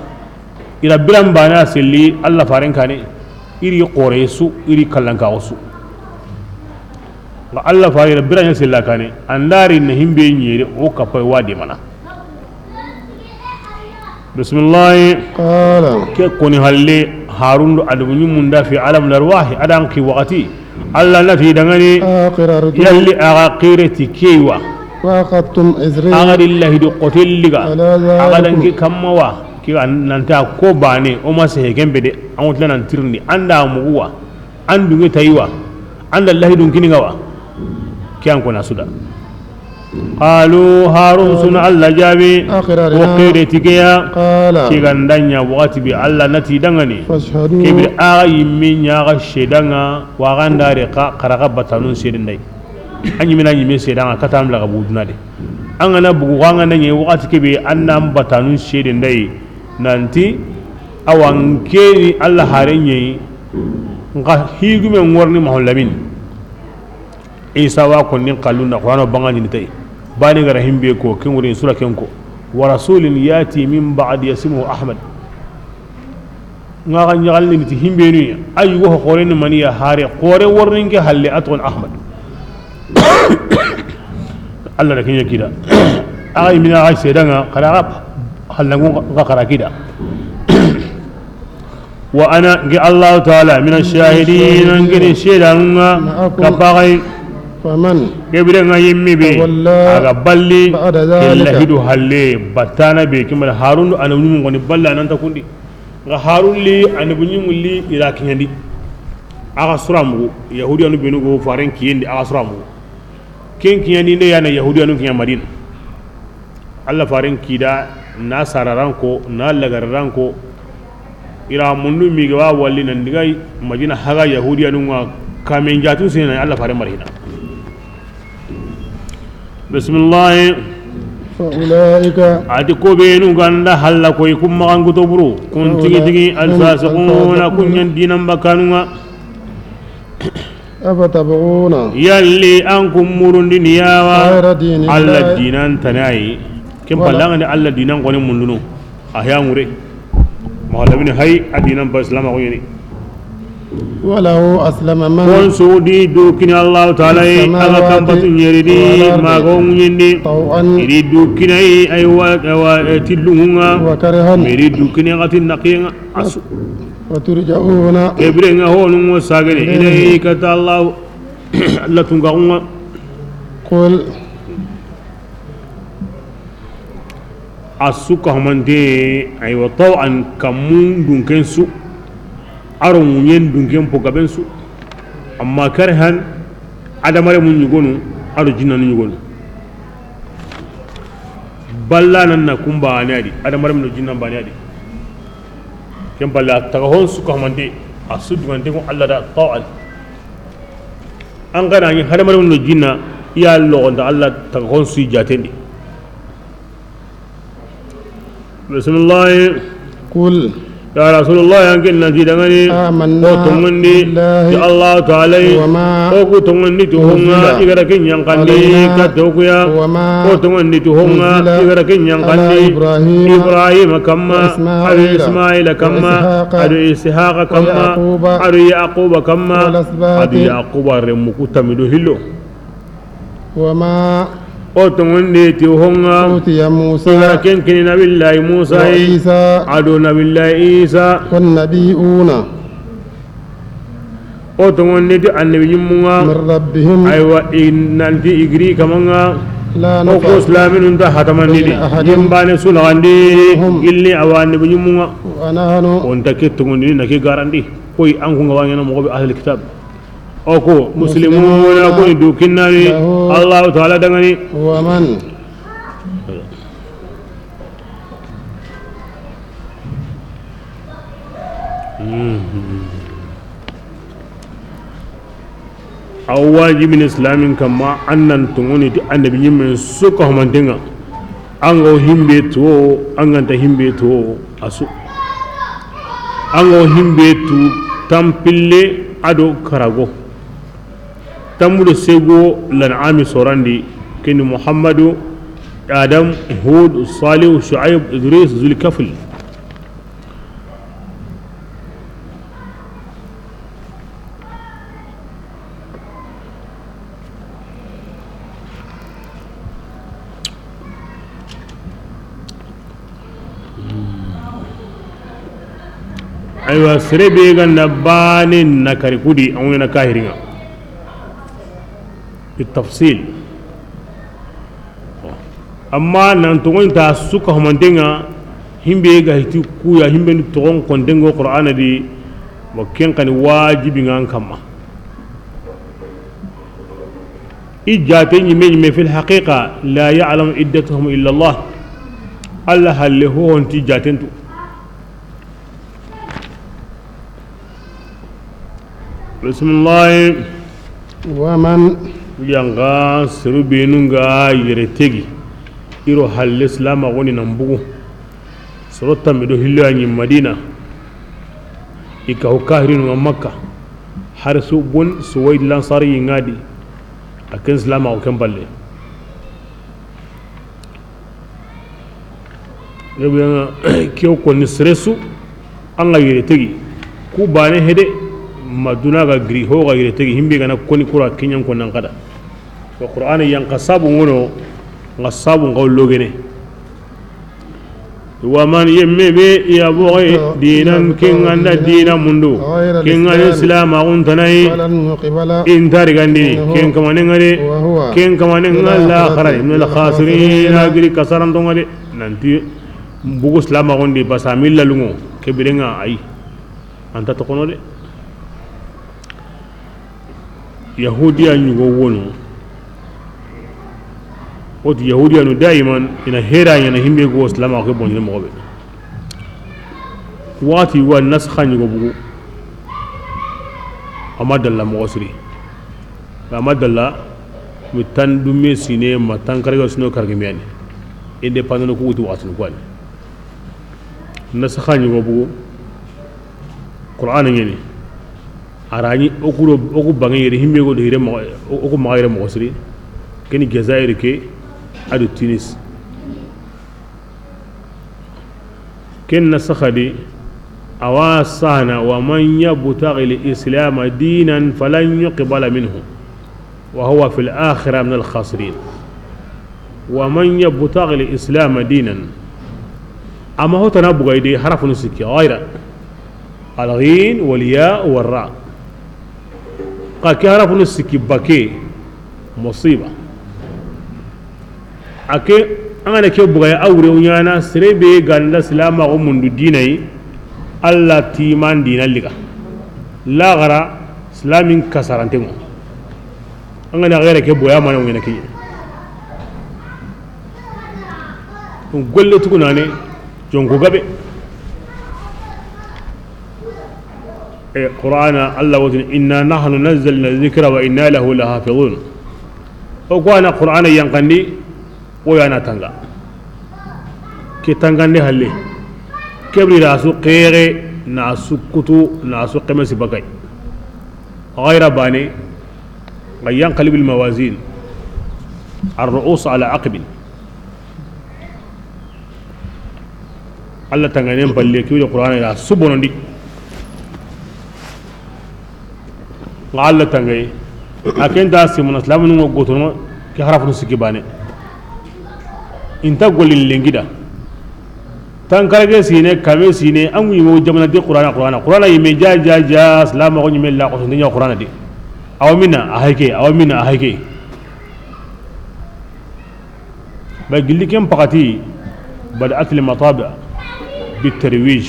i ra biran bana selli Allah faren kane, i ri xore su, i ri kallanka su. Nga Allah faren i ra biran sella kane, an da ri na himbe ñere o kapay wa de mana. Bismillah. قال Ke koni halle, Harun do adabu ñimmun da fi alamul arwah, a da an ki waxati. Allah na ti dangani, أقررتم yalli a ga xire ti ke wa. وأخذتم إصري A ga ri lahidu xotelli ga. على ذلكم A ga dangi kamma wa. Ke ga nanta ko bane, o ma sehe kembe de, an wutla nan tirindi, an da mugu wa. An dunge tayi wa. An da lahidun kini ŋa wa. Ke an kona suda. Qalu, Harun su na Allah jaabi, أقررنا o xire ti ke ya, قال ke ga nda ña waxati be Allah na ti dangani. فاشهدوا Ke bire a ga yimme ña ga seedaŋa, wa ga nda ri xa, xa ra ga batanun seede nda yi. A ñimme na ñimme seedaŋa, kata an bira ga bugu duna de. An ga na bugu, xa an ga na ñe waxati ke be, an na an batanun seede nda yi. Nanti, awa n ke ni Allah hare ñi, nxa higume ŋorni Mahu Lamin. Isa wa konni n xallun da Qur'ano bangandini tay. Bani ga ra himbe ko, ken wori sura ken ko. Wa rasulin yati min ba'di yasmuhu Ahmad. Nga ga ñaxalini ti himbe ni, ay wo xore ni maniya hare, xore worni n ke halle a toxon Ahmad. Allah da ke ña kida. A ga i mina a ga seedaŋa, xa ra ga hallangu nga xa ra kida. Wa ana, n ke Allah Taala, mina shahidin, n ke ni seedanun ŋa, ka paxay. Faman. Ke bire ŋa yimmi be, tawalla, a ga balli, ba'da zalika, kella hidu halle, batana be, kimala Harun do anabi ɲumu ŋoni balla nan ta kundi. Ŋa Harun li anabi ɲumu li i ra kiɲandi. A ga sura mugu, Yahudiyanu benu go faren kiyendi, a ga sura mugu. Ken kiɲandi nde ya na Yahudiyanu kiɲa Madina. Allah faren kida na sararanko, na lagararanko. I ra mundu mi ga wa walli nan diga Madina haga Yahudiyanu ŋa kamen jatu sina Allah faren marhina. Bismillah. Fa ulaika. A ti ko benu ga nda halla koy kum maxa nguto buru. Kun tigi tigi, fa ulaika, alfasiquna, kun ɲan dinan bakkanu ŋa. Afatabghuna. Yalli an kun murundini ya wa? Ghayra dinillahi. Alla dinan tana yi. Ken palle an ga ni Alla dinan xoni mundunu. A ya ŋure. Maxa labini hay a dinan ba Islam ko yini. Walahu aslama man. Kon su di du kini Allahu Taala yi, a ga kan batu ɲeri di, maxa ŋuɲindi. Taw'an. I ri du kini a yi, ay wa, ay wa, eh, ti lungu ŋa. Wa karhan. I ri du kini a yi xa ti naqiye ŋa. Asu. Wa turja'una. Ke bire ŋa honu ŋo sagene. Ilayhi. Ilayhi kata Allahu. Alla tunka ŋa. Qul. A su ka humante, aywa, taw'an, kammun dunken su, a ro ŋuɲen dunken po gaben su, amma karhan, adamarenmun ɲugonu, a ro jinnanu ɲugonu. Balla nan na kun baane a di, adamarenmun do jinnan baane a di. Ken palle a taga hon su ka humante, a su dungante ko Alla da taw'an. An ga na ɲi hadamarenmun do jinna, i ya logonta Alla taga hon su jaatendi. Bismillah. Qul. Ya Rasulullah, an ken na ti dangani. Amanna. O tongondi. Billahi. Ti Allahu Taala yi. Wa ma. O ku tongondi ti honga. Unzila. I ga ra ken ɲankandi. Alayna. Ka tokuya. Wa ma. O tongondi ti honga. Unzila. I ga ra ken ɲankandi. Ala Ibrahima. Ibrahima kamma. Wa Ismaila. Ado Ismaila kamma. Wa Ishaqa. Ado Ishaqa kamma. Wa Yaquba. Ado Yaquba kamma. Wal asbati. Ado Yaquba remmu ku tamido hillo. Wa ma. O tongondi ti honga. Utiya Musa. I ga ra ken kini Nabillahi Musa. Wa Isa. Ado Nabillahi Isa. Wan nabiyuna. O tongondi ti annabi ɲimmun ŋa. Min rabbihim. Aywa, i nanti i giri kaman ŋa. La nufarriqu. O ko silaminun ta hatamandini. Bayna ahadin. Ɲimbane su naxandi. Minhum. Gilli a wa annabi ɲimmun ŋa. Wa nahnu. O nta ke tongondi na ke garandi. Koy an kun ga wa ɲaana moxo be ahlul kitab. O ko muslimuna, ko ni du kinnani. Lahu. Allahu Taala dangani. Wa man. A wa wajibini silamin kamma, an nan tongoni ti annabi ɲimmen su ka humanten ŋa. An ga wo himbe to, an ga nta himbe to, a su. An ga wo himbe tu, tampille ado karago. Tammudo sego Lan'ami sorandi, keni Muhammadu, Adam, Hud, Salihu, Shu'aib, Idris, Zulkifl. Aywa, sere be ga nda baane na kari kudi, a ŋa na kahirin ŋa. Bi tafsil. Amma nan toŋon ta su ka humanten ŋa, himbe ga hiti kuya, himbe ni toŋon konten ŋo Qur'ana di, wa ken xa ni wajibi ŋa an kamma. I jaate ɲimme ɲimme, fil haqiqa, la ya'lamu iddatahum illa Allah. Allah halle ho honti jaaten tu. Bismillah. Wa man. Yanga seru benu ga yere tegi. I ro halle silama goni nan bugu. Soro tammi do hillo ya ɲi Madina. I ka ho kahirinu ŋa Makka. Harisu bun Suwaid Lansari yi ŋa di. A ken silama ko ken balle. Kew koni sere su, an ga yere tegi. Ku baane hede, ma duna ga giri, ho ga yere tegi, himbe ga na koni kura kiɲan ko nan kada. Wa Qur'ana yan xa sabu ŋono, ŋa sabu ŋa logene. Wa man, yemme be, yabghi diinan, ken ga na diina mundu, ken ga ni silaamaxun tana yi, i nta rigandini ken kamanen ŋa de, ken kamanen ŋa laaxara, min al-khasirin, a giri kasaranton ŋa de. Nanti bugu silaamaxun di, basa milla lungo, ke biren ŋa ayi, a nta toxono de. Yahudiya ɲugo wono. Woti Yahudiyanu daiman i na hera ɲaana himbe go silaama ke bonjini moxo be. Waxati wa nasxa ɲugo bugu. A ma dalla moxo siri. A ma dalla mi tan dume sine ma tan karga sino karga miyani. Indépendant ku wutu waxati ni kuwani. Nasxa ɲugo bugu. Qur'ana ɲeni. A ra ɲi o ku do, o ku bange yere himbe go do hire moxo, o ku maxa yere moxo siri. Keni Jazair ke, a do Tunis. Ken nasxa di, a wa sahana, wa man yabtaghi al-islama dinan falan yuqbala minhu. وهو في الآخرة من الخاسرين. ومن يبتغ الإسلام دينا. Ama ho tana bugayde harafunu sikki, ghayra. Al-ghin wal-ya war-ra. Ka ke harafunu sikki bake, musiba. A ke, an ga na ke bugay a wure ɲaana, sere be ga nda silaamaxu mundu diina yi, Alla timan diina liga. Laaxara, silaamin kasaranten ŋo. An ga na gere ke boya mana ŋo ɲaana ke. Golle tugunane, jonko gabe. E, Qur'ana, Alla wotini, "Inna nahnu nazzalna dhikra wa inna lahu lahafidhun." O ko a na Qur'ana yanqandi, o ya na tanga. Ke tangande halle. Kebri ra su xexe, na su kutu, na su xemesi bakay. Ghayra bane, ga yanqalib al-mawazin. Ar-ru'us ala aqib. Alla tanganen balle, ki wure Qur'ana ya su bonondi. Nga Alla tangay, a ken ta simuna silaamunu ŋo gotono, ke harafunu sikki bane. I nta golin lenki da. Tankarage sine, kame sine, an ŋu yime wo jamana di Qur'ana, Qur'ana. Qur'ana yime ja, ja, ja, silaamaxu yime la, ko sonde ɲa Qur'ana di. Awa mina, a hayke, awa mina, a hayke. Ba gilli ken paxati, بدأت المطابع بالترويج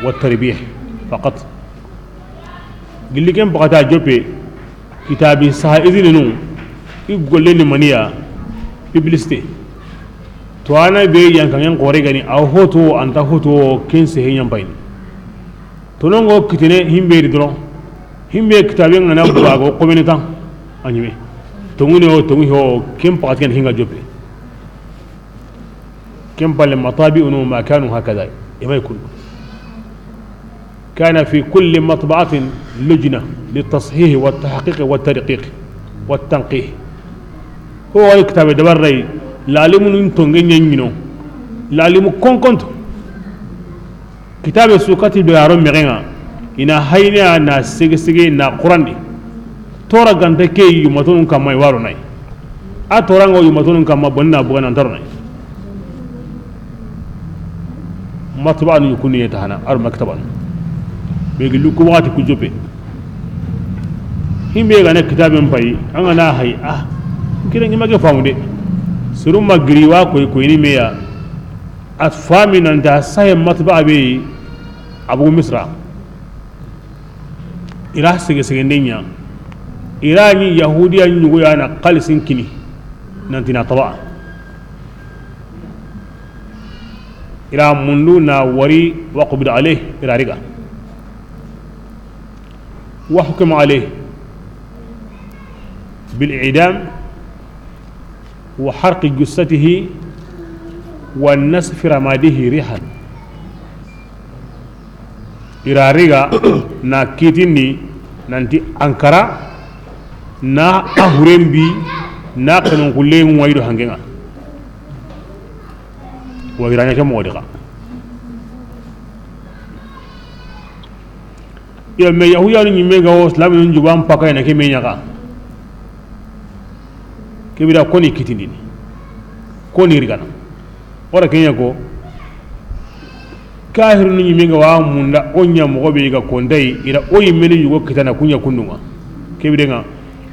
والتربيح فقط. Gilli ken paxati a joppe, kitabi saha izininu, i golle ni maniya, publicité. To a na be yankangen xore gani, a hoto, a nta hoto, ken sehe ɲampayini. Tonongo kitene himbe ri doron. Himbe kitabe ngana buga go komene tan. A ɲime. Tongune o tongu ho ken paxati ken hinga joppe. Ken palle matabi'unu ma kanu hakada. Imay kun. كان في كل مطبعة لجنة للتصحيح والتحقيق والتدقيق والتنقيح. Ho wani kitabe dabar ray. Lalimu nun tonge ɲeɲino. Lalimu konkonto. Kitabe su kati be aro megenga, ina hayne na sege sege na Qurandi. Tora ganta ke yumatonun kamma i waro nay. A toranga yumatonun kamma bonna bugana ntaro nay. Matba'anu yukuni yeta hana ar maktabanu. Be gillu ku waxati ku joppe. Himbe gane kitabe mpayi, an gana hay, ah, kire ngima ke famude. Suruma giriwa koy koy ni meya. A fami nanta sahe matba be abu Misra. Ira sege sege ndenya. Ira ni Yahudiya ɲugo ya na xalisin kini. Nanti na taba. Ira mundu na wari waqbid alayh ira riga. Wa hukima alayh bil i'dam. وحرق جثته ونسف رماده ريحا. Ira riga na kitindi nanti Ankara na a huren bi na kanun kulle ŋuwayi do hangenga. Wa ira ɲa ke moxo di xa. Yo, mais Yahudiyanu ɲimme ga wo silaminu juban pakay na ke me ɲaxa. Kebira koni kitindini. Koni rigana. Wara kenya ko, Kahirunu ɲimen ga wa munda o ɲa moxo be ga kondayi, i ra o yimmeni ɲugo kitana ku ɲa kundunŋa. Kebirenŋa,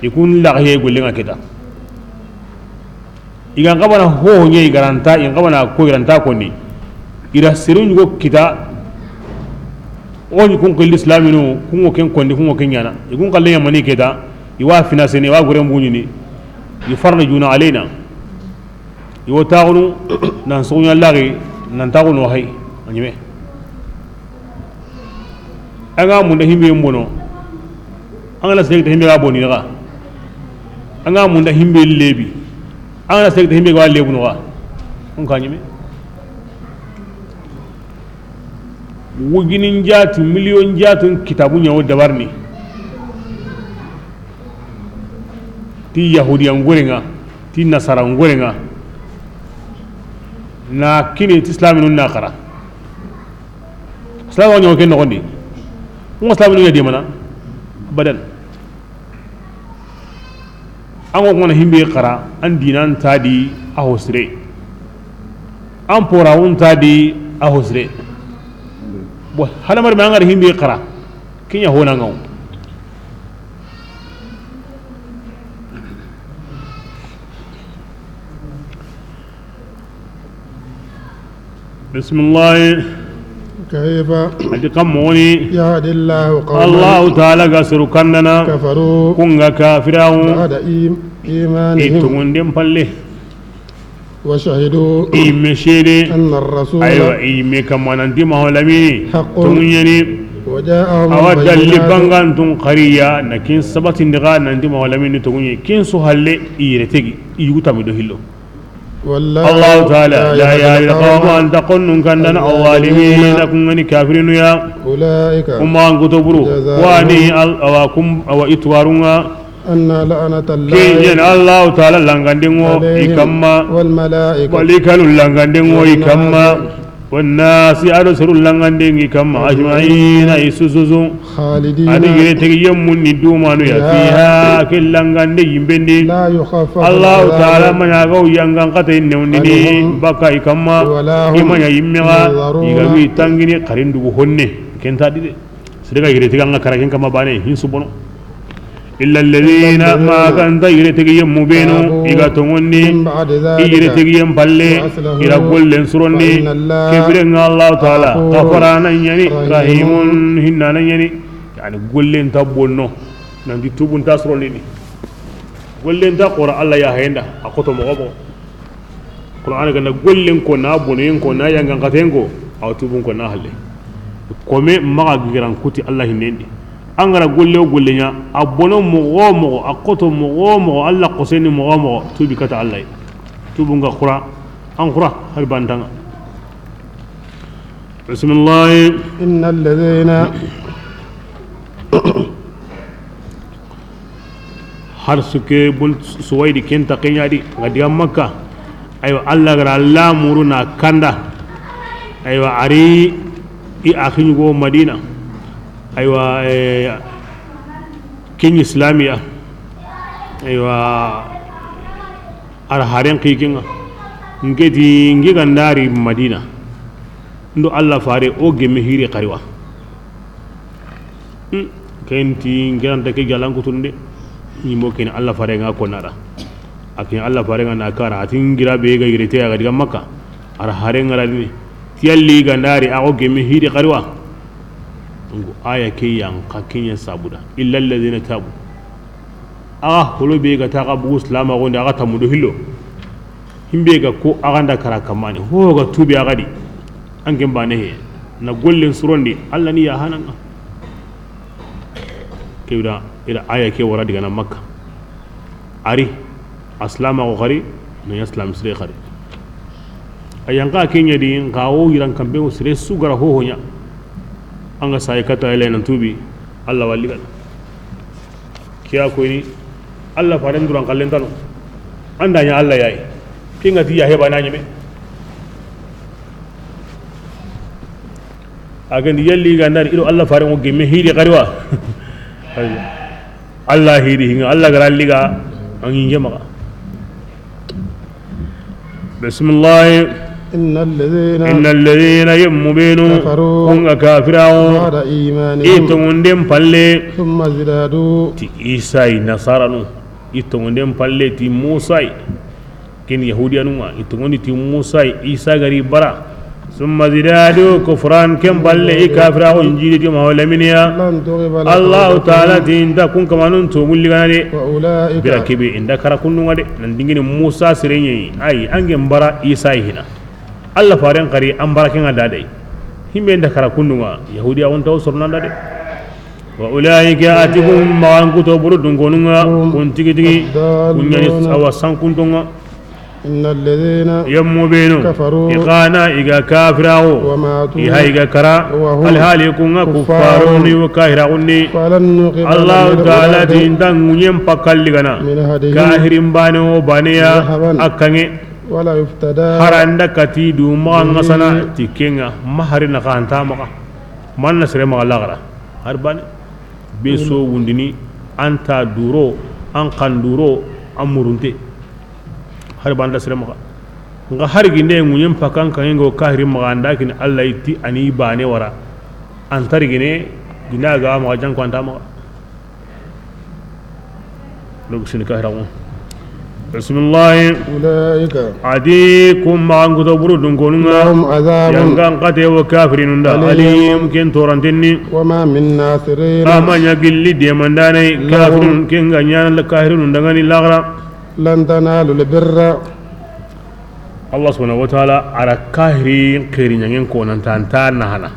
i kun laxaye gollenŋa kita. I ga n xabana hoho ɲa, i ga ra nta, i n xabana ko i ra nta konni. I ra seru ɲugo kita. O ɲi kun xilli islaminu, kun ŋo ken konni, kun ŋo ken ɲana. I kun xalle ɲa mani kita, i wa fina sene, i wa goren buɲini. Yufarrijuna alayna. I wo taxunu, nan soxuɲa laxi, nan taxunu hay, a ɲime. An ga munda himbe mbono, an ga na sege himbe ga boni ga. An ga munda himbe lebi, an ga na sege himbe ga lebu no ga. On ka ɲime. Wujinin jatu, miliyon jatun kitabu ɲa wo dabarni. Ti yahudiyan gorenŋa, ti nasara gorenŋa. Na kini ti islaminu na xara. Islam wa ɲogo ke noxondi. Kuma islaminu ya demana. Abadan. An ŋo kuma na himbe xara, an dinan ta di a hosire. An porawun ta di a hosire. Bo halamar me an ga da himbe xara. Kiɲa hona ŋaw. Bismillah. Kayfa. Adi kam moni. Yahdi Allahu qawman. Allahu Ta'ala ga suru kandana. Kafaru. Kun ga kafirawu. Ba'da im-, imanihim. I tungunden palle. Wa shahidu. I me shede. Anna ar-rasula. Aywa, i me kamananti maholami. Haqqun. Tungunyani. Wa ja'ahum. Awa dalli bayyinatun. Bangantun qariya. Na kin sabatin diga nanti maholami ni tungunyi. Kin su halle i retegi. I yugu tamido hillo. Wallahu Ta'ala la yahdi al-qawma, a nta konnun kandana, al-zalimin, kun ga ni kafirinu ya. Ulaika. Kuma an kuto buru. Jazaohum. Wani al-, awa kum, awa itwarunga. Anna la'natallahi. Ken ɲa ni Allahu Ta'ala langandengo i kamma. Alayhim wal malaikati. Malaikanu langandengo i kamma. Wan nasi. Wan nasi, ado seru langandengi kamma. Ajma'in. Ajma'ina, i sususu. Khalidina. Ani yire tegi yemmun ni dumanu ya. Fiha. Fiha, ke langande yimbendi. La yukhaffafu. Allahu Ta'ala, al-adhabu. Ma ɲa ga o yangan kata i newndini. Anhum. Baka i kamma. Wa la hum. I ma ɲa yimme ga. Yunzaruna. I ga wi tangini karindugu honne. Ken ta di de. Sere ga yire tegi an ga kara ken kamma bane, hin su bono. Illa alladhina, ma ga nta yire tegi yemmu benu, tabu, i ga tongondi, min ba'di dhalika, i yire tegi yem palle, wa aslahu, i ra gollen surondi, fa inna Allaha, ke birenga Allahu Ta'ala, ghafurun, gafara na ɲani, rahimun, rahimun, hinna na ɲani. Yani gollen ta bonno, nanti tubun ta surondini. Gollen ta xora Allah ya hayenda, a xoto moxo moxo. Qur'ana ga na gollen ko, na bonen ko, na yangan katen ko, awa tubun ko na halle. Kome maxa gigiran kuti Allah hinnen di. An ga ra golle o golle ɲa, a bono moxo moxo, a xoto moxo moxo, Allah xoseni moxo moxo, tubi kata Allah. Tubun ga xura, an xura, har bantanga. Bismillah. Innal ladhina. Har suke bun Suwaydi ken ta ke ɲa di, nga diga Makka. Aywa, Allah ga ra lamuru na kanda. Aywa, a ri i axi ɲugo Madina. Aywa, eh, ken islamiya. Aywa, a ra haren xikinga. Nke ti, nke ga nda ri Madina. Ndo Allah fare o gemme hiri xariwa. Hmm. Ken ti ngiranta ke jalan kutunde. Ni mo ken Allah fare nga ko nara. A ken Allah fare nga na kara. A ti ngira be ga yirete a ga diga Makka. A ra hare nga ra ni. Ti yalli ga nda ri a go gemme hiri xariwa. Ngo aya ke yan ka ken ɲa sabuda. Illa alladhina tabu. Axa holo be ga ta xa bugu silama gonde, axa tamudo hillo. Himbe ga ko axa nda kara kamane, ho ga tubi axa di. An ken bane he. Na gollen surondi, Allah ni ya hananga. Kewda, ira aya ke wara diga na Makka. A ri, a silama ko xari, na ya islam sire xari. A yan ka ke ɲa di, nka wo yiran kambe wo sire su ga ra ho ho ɲa. An ga sayi kata ele nan tubi, Allah walli gana. Kiya koyni, Allah faren duran kallen tano. An da ɲa Allah yayi. Kinga ti ya heba na ɲime. A gandi yalli ga nda ri i do Allah faren o gemme hiri xariwa. Allah hiri hinga, Allah ga ra liga an ɲi jema. Bismillah. إن الذين إن الذين يمبينو كفروا kun ga kafirawo بعد إيمانهم i tongonden palle ثم ازدادوا ti Isa yi nasaranu i tongonden palle ti Musa yi ken yahudiyanun ŋa i tongondi ti Musa yi Isa ga ri bara ثم ازدادوا كفرا ken palle i kafirawo njidi ti maholaminiya لن تقبل Allahu taala توبتهم ti inta kun kamanun tobun ligana de وأولئك bira kebe inda kara kunnun ŋa de nan dingini Musa sirenye ayi angen bara Isa yi hina Allah faren xari an baraken ŋa dadai himbe nda kara kunnun ŋa yahudiya wonta o sornan dade wa ulaika ati kun maxan kuto buru dunkonun ŋa kun tigi tigi kun ɲani awa sankunton ŋa إن الذين yemmu benu كفروا i xana i ga kafirawo وماتوا i ha i ga kara وهم alhali kun ŋa كفار kuffaruni wa kahiraxunni فلن نقبل Allahu منهم taala ti nda ŋuɲen pakkalli gana من أحدهم kahirin bane o baneya ذهبا a kanŋe ولا يفتدى haranda kati du maxa ŋa sana به ti ken ŋa ma hari na xanta maxa man na sere maxa laxara har bane be so wundini anta duro an kan duro an murunte har banda sere maxa nga har ginde ŋuɲen pakan kan ngo kahiri maxa anda kin Allah ti ani bane wara an tarigine gina ga maxa jan ko anta maxa Logu sini kahiraxu. Bisimilahi. أولئك Adi kun maxan kuto buru dunkonun ŋa. لهم عذاب Yangan xate wo kafirinun da. أليم Alim ken torantenni. وما من ناصرين A ma ɲa gilli demandanai لهم kafirun ken ga ɲana la kafirinun dangani laxara. لن تنالوا البر Allah subhanahu wa taala a ra kahirin xeeri ɲangen konanta anta nahana.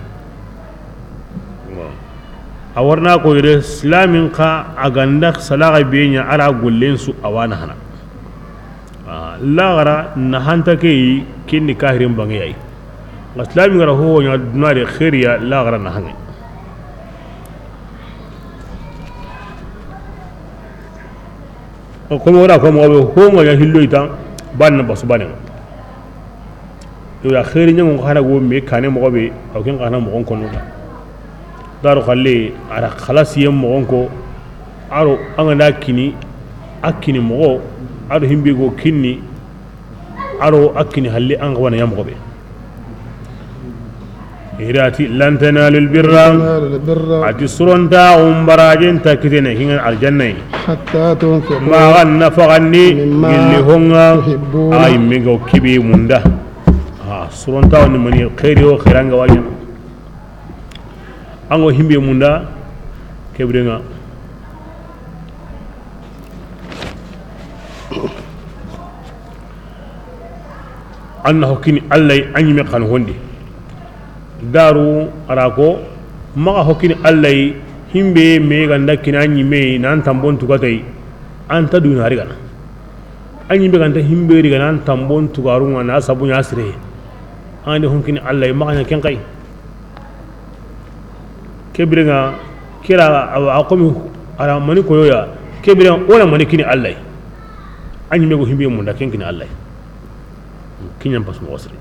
A warna ko yere silamin xa a ganda salaxa be ɲa a ra gollen su a wa nahana. Laxara nahanta ke yi kenni kahirin bange yayi. Nga silamin ga ra ho ɲa duna de xeeriya laxara nahange. Komi wora ko moxo be ho nga ya hillo ita ban na basu bane. Yo ya xeeri ɲango xana go me kane moxo be aw ken xana moxon kono. Daru xalle ara xalasiye moxon ko aro an ga na kini a kini moxo aro himbe go kinni aro a kini halle an ga wana ɲa moxo be. Irati lan tanalul birra. تنالوا البر Ati suronta umbarajen ta kitene hingan aljanna yi. حتى تنفقوا Maxa nafaxandi مما gilli honga تحبون ay mingo kibi munda. Ha suronta woni mani xeeri o xeeranga wanya. Ango himbe munda kebirenga. An na hokkini Allah yi a ɲime xan hondi. Daru a ra ko maxa hokkini Allah yi himbe me ganda kina a ɲime nan tambon tugatay anta duna rigana. A ɲime ganta himbe rigana an tambon tugarunga na sabu ɲa sire. An de honkini Allah yi maxa ɲa ken kay. Kebirenga kira a komi ara mani koyoya kebirenga wala mani kini Allah. A ɲime go himbe munda ken kini Allah. Kiɲan pas moxo siri.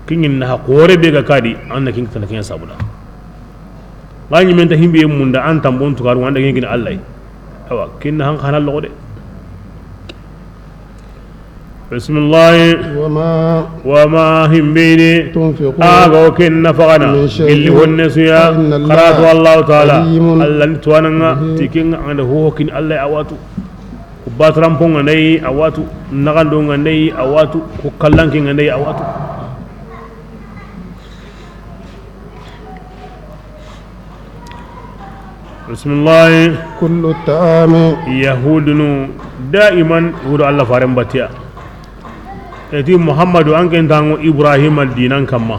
Kiɲin na xore be ga kadi an na kin tana kiɲan sabuda. Ga ɲimen ta himbe munda an tambon tugaru an da kin kini Allah. Awa kin han xana loxo de. Bisimilahi. وما Wama himbini تنفقوا ago ken nafagana من شيء gilli honne suya فإن الله karatu Allahu taala عليم Allah ni tuwananga به tikinga anda ho kin Allah a watu. Ku batramponga nayi a watu. Nagandonga nayi a watu. Ku kallankinga nayi a watu. Bisimilahi. كل الطعام Yahudunu daiman wudu Allah faren batiya. Eti Muhammadu an ken tango Ibrahima dinan kamma.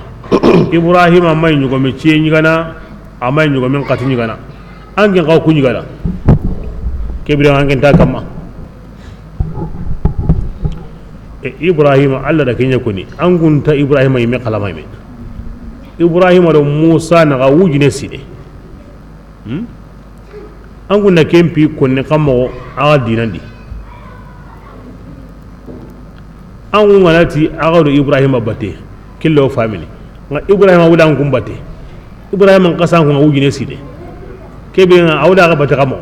Ibrahima may ɲogomi ciye ɲigana, a may ɲogomi xati ɲigana. An ken xaw ku ɲigana. Kebira an ken ta kamma. E Ibrahima Allah da kenya koni. An gunta Ibrahima yime kalama yime. Ibrahima do Musa na ga wujine sine. Hmm? An gunna kempi konne kammo aga dinandi. An gunna ti aga do Ibrahima bate killo famini. Nga Ibrahima wuda an kun bate. Ibrahima kasa an kun wujine sine. Kebe nga awda aga bate kammo.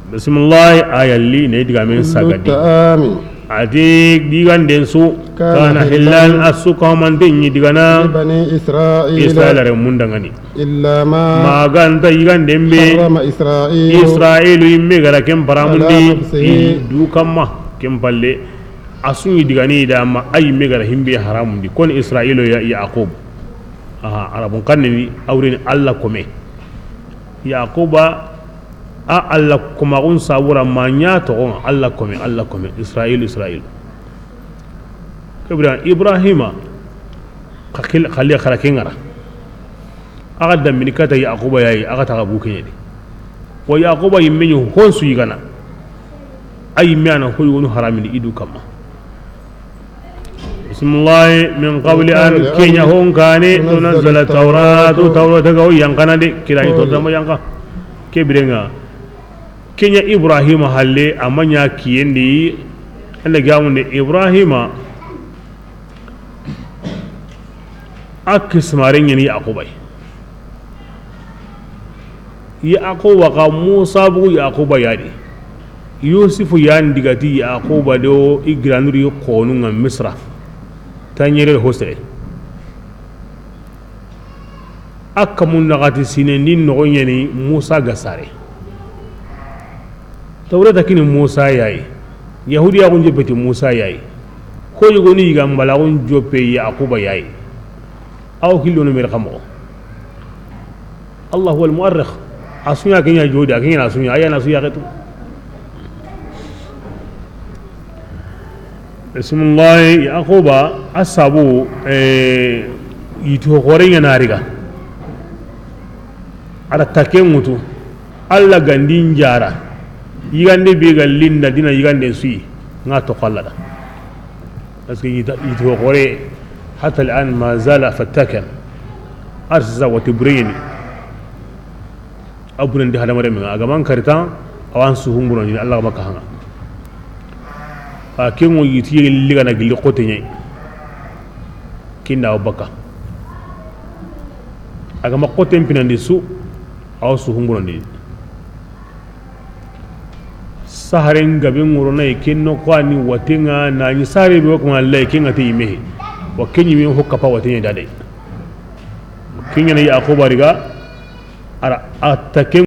Bismillah, aya li ne diga men sagadi. الطعام A ti yiganden su, كان kana حلا hillan, a su kamanten ɲi digana, لبني إسرائيل Israila renmun dangani. إلا ما Ma ganta yiganden be, حرم إسرائيل Israilu yimme gara ken paramundi, على نفسه i du kamma, ken palle, a su ɲi digani da ma a yimme gara himbe haramundi, kon Israilu ya Yaqub. Aha, Arabun kanni ni awrini Alla kome. Yaquba, a Alla komaxun sabura ma ɲa toxon, Alla kome, Alla kome, Israil, Israil. Ibrahim, Ibrahima, xa kil-, xali xara ke ŋara. A ga dambini kata Yaquba yayi, a ga taxa bu keɲe di. Wa Yaquba yimme ɲi honsu yigana. A yimme a na hoyonu haramini i du kamma. Bismillahi, من قبل أن, keɲa hon kane, تنزل التوراة, Tawrata ga o yanqana de, kira ni to dama yanqa. Ke birenga. Keɲa Ibrahima halle, a ma ɲa kiyendi, anda gamunde Ibrahima, a kismare ɲeni Yaquba yi. Yaquba xa Musa bugu Yaquba ya di. Yusufu yan digati Yaquba do i giranuri xonu ŋa Misra. Taɲere hosere. A kamun naxati sinendi noxo ɲeni Musa ga sare. Tawreta kini Musa yayi. Yahudiya xun joppe ti Musa yayi. Ko yogoni yiga mbala xun joppe Yaquba yayi. Aw hillono mer xamo. Allah huwa al-mu'arrikh. A suɲa keɲa jodi, a keɲa na suɲa, a ya na suɲa xetu. Bismillahi, Yaquba, a sabu, eh, yitu xore ɲa na riga. A da take ŋutu. Alla gandin jara. Yigande be ga linda dina yigande suyi. Ŋa to kallada. Parce que yita, yita xore, hatta al-an ma zala fattakan. Arsa wati bureyni. A burendi hadamare men ŋa, a ga man karitan, a wa n suhun burendi, Alla ga ma ka haŋa. A ke ŋo yiti yege ligana gilli xote ɲa yi. Kinda o baka. A ga ma xoten pinandi su, a wa suhun burendi. Saharen gabe ŋoro na yi, ken no ko ani watenga na ni sahare be ko Allah ken ga te yime. Wa ken yime ho kapa watenga dade. Ken ɲa na Yaquba riga, ara a ta ken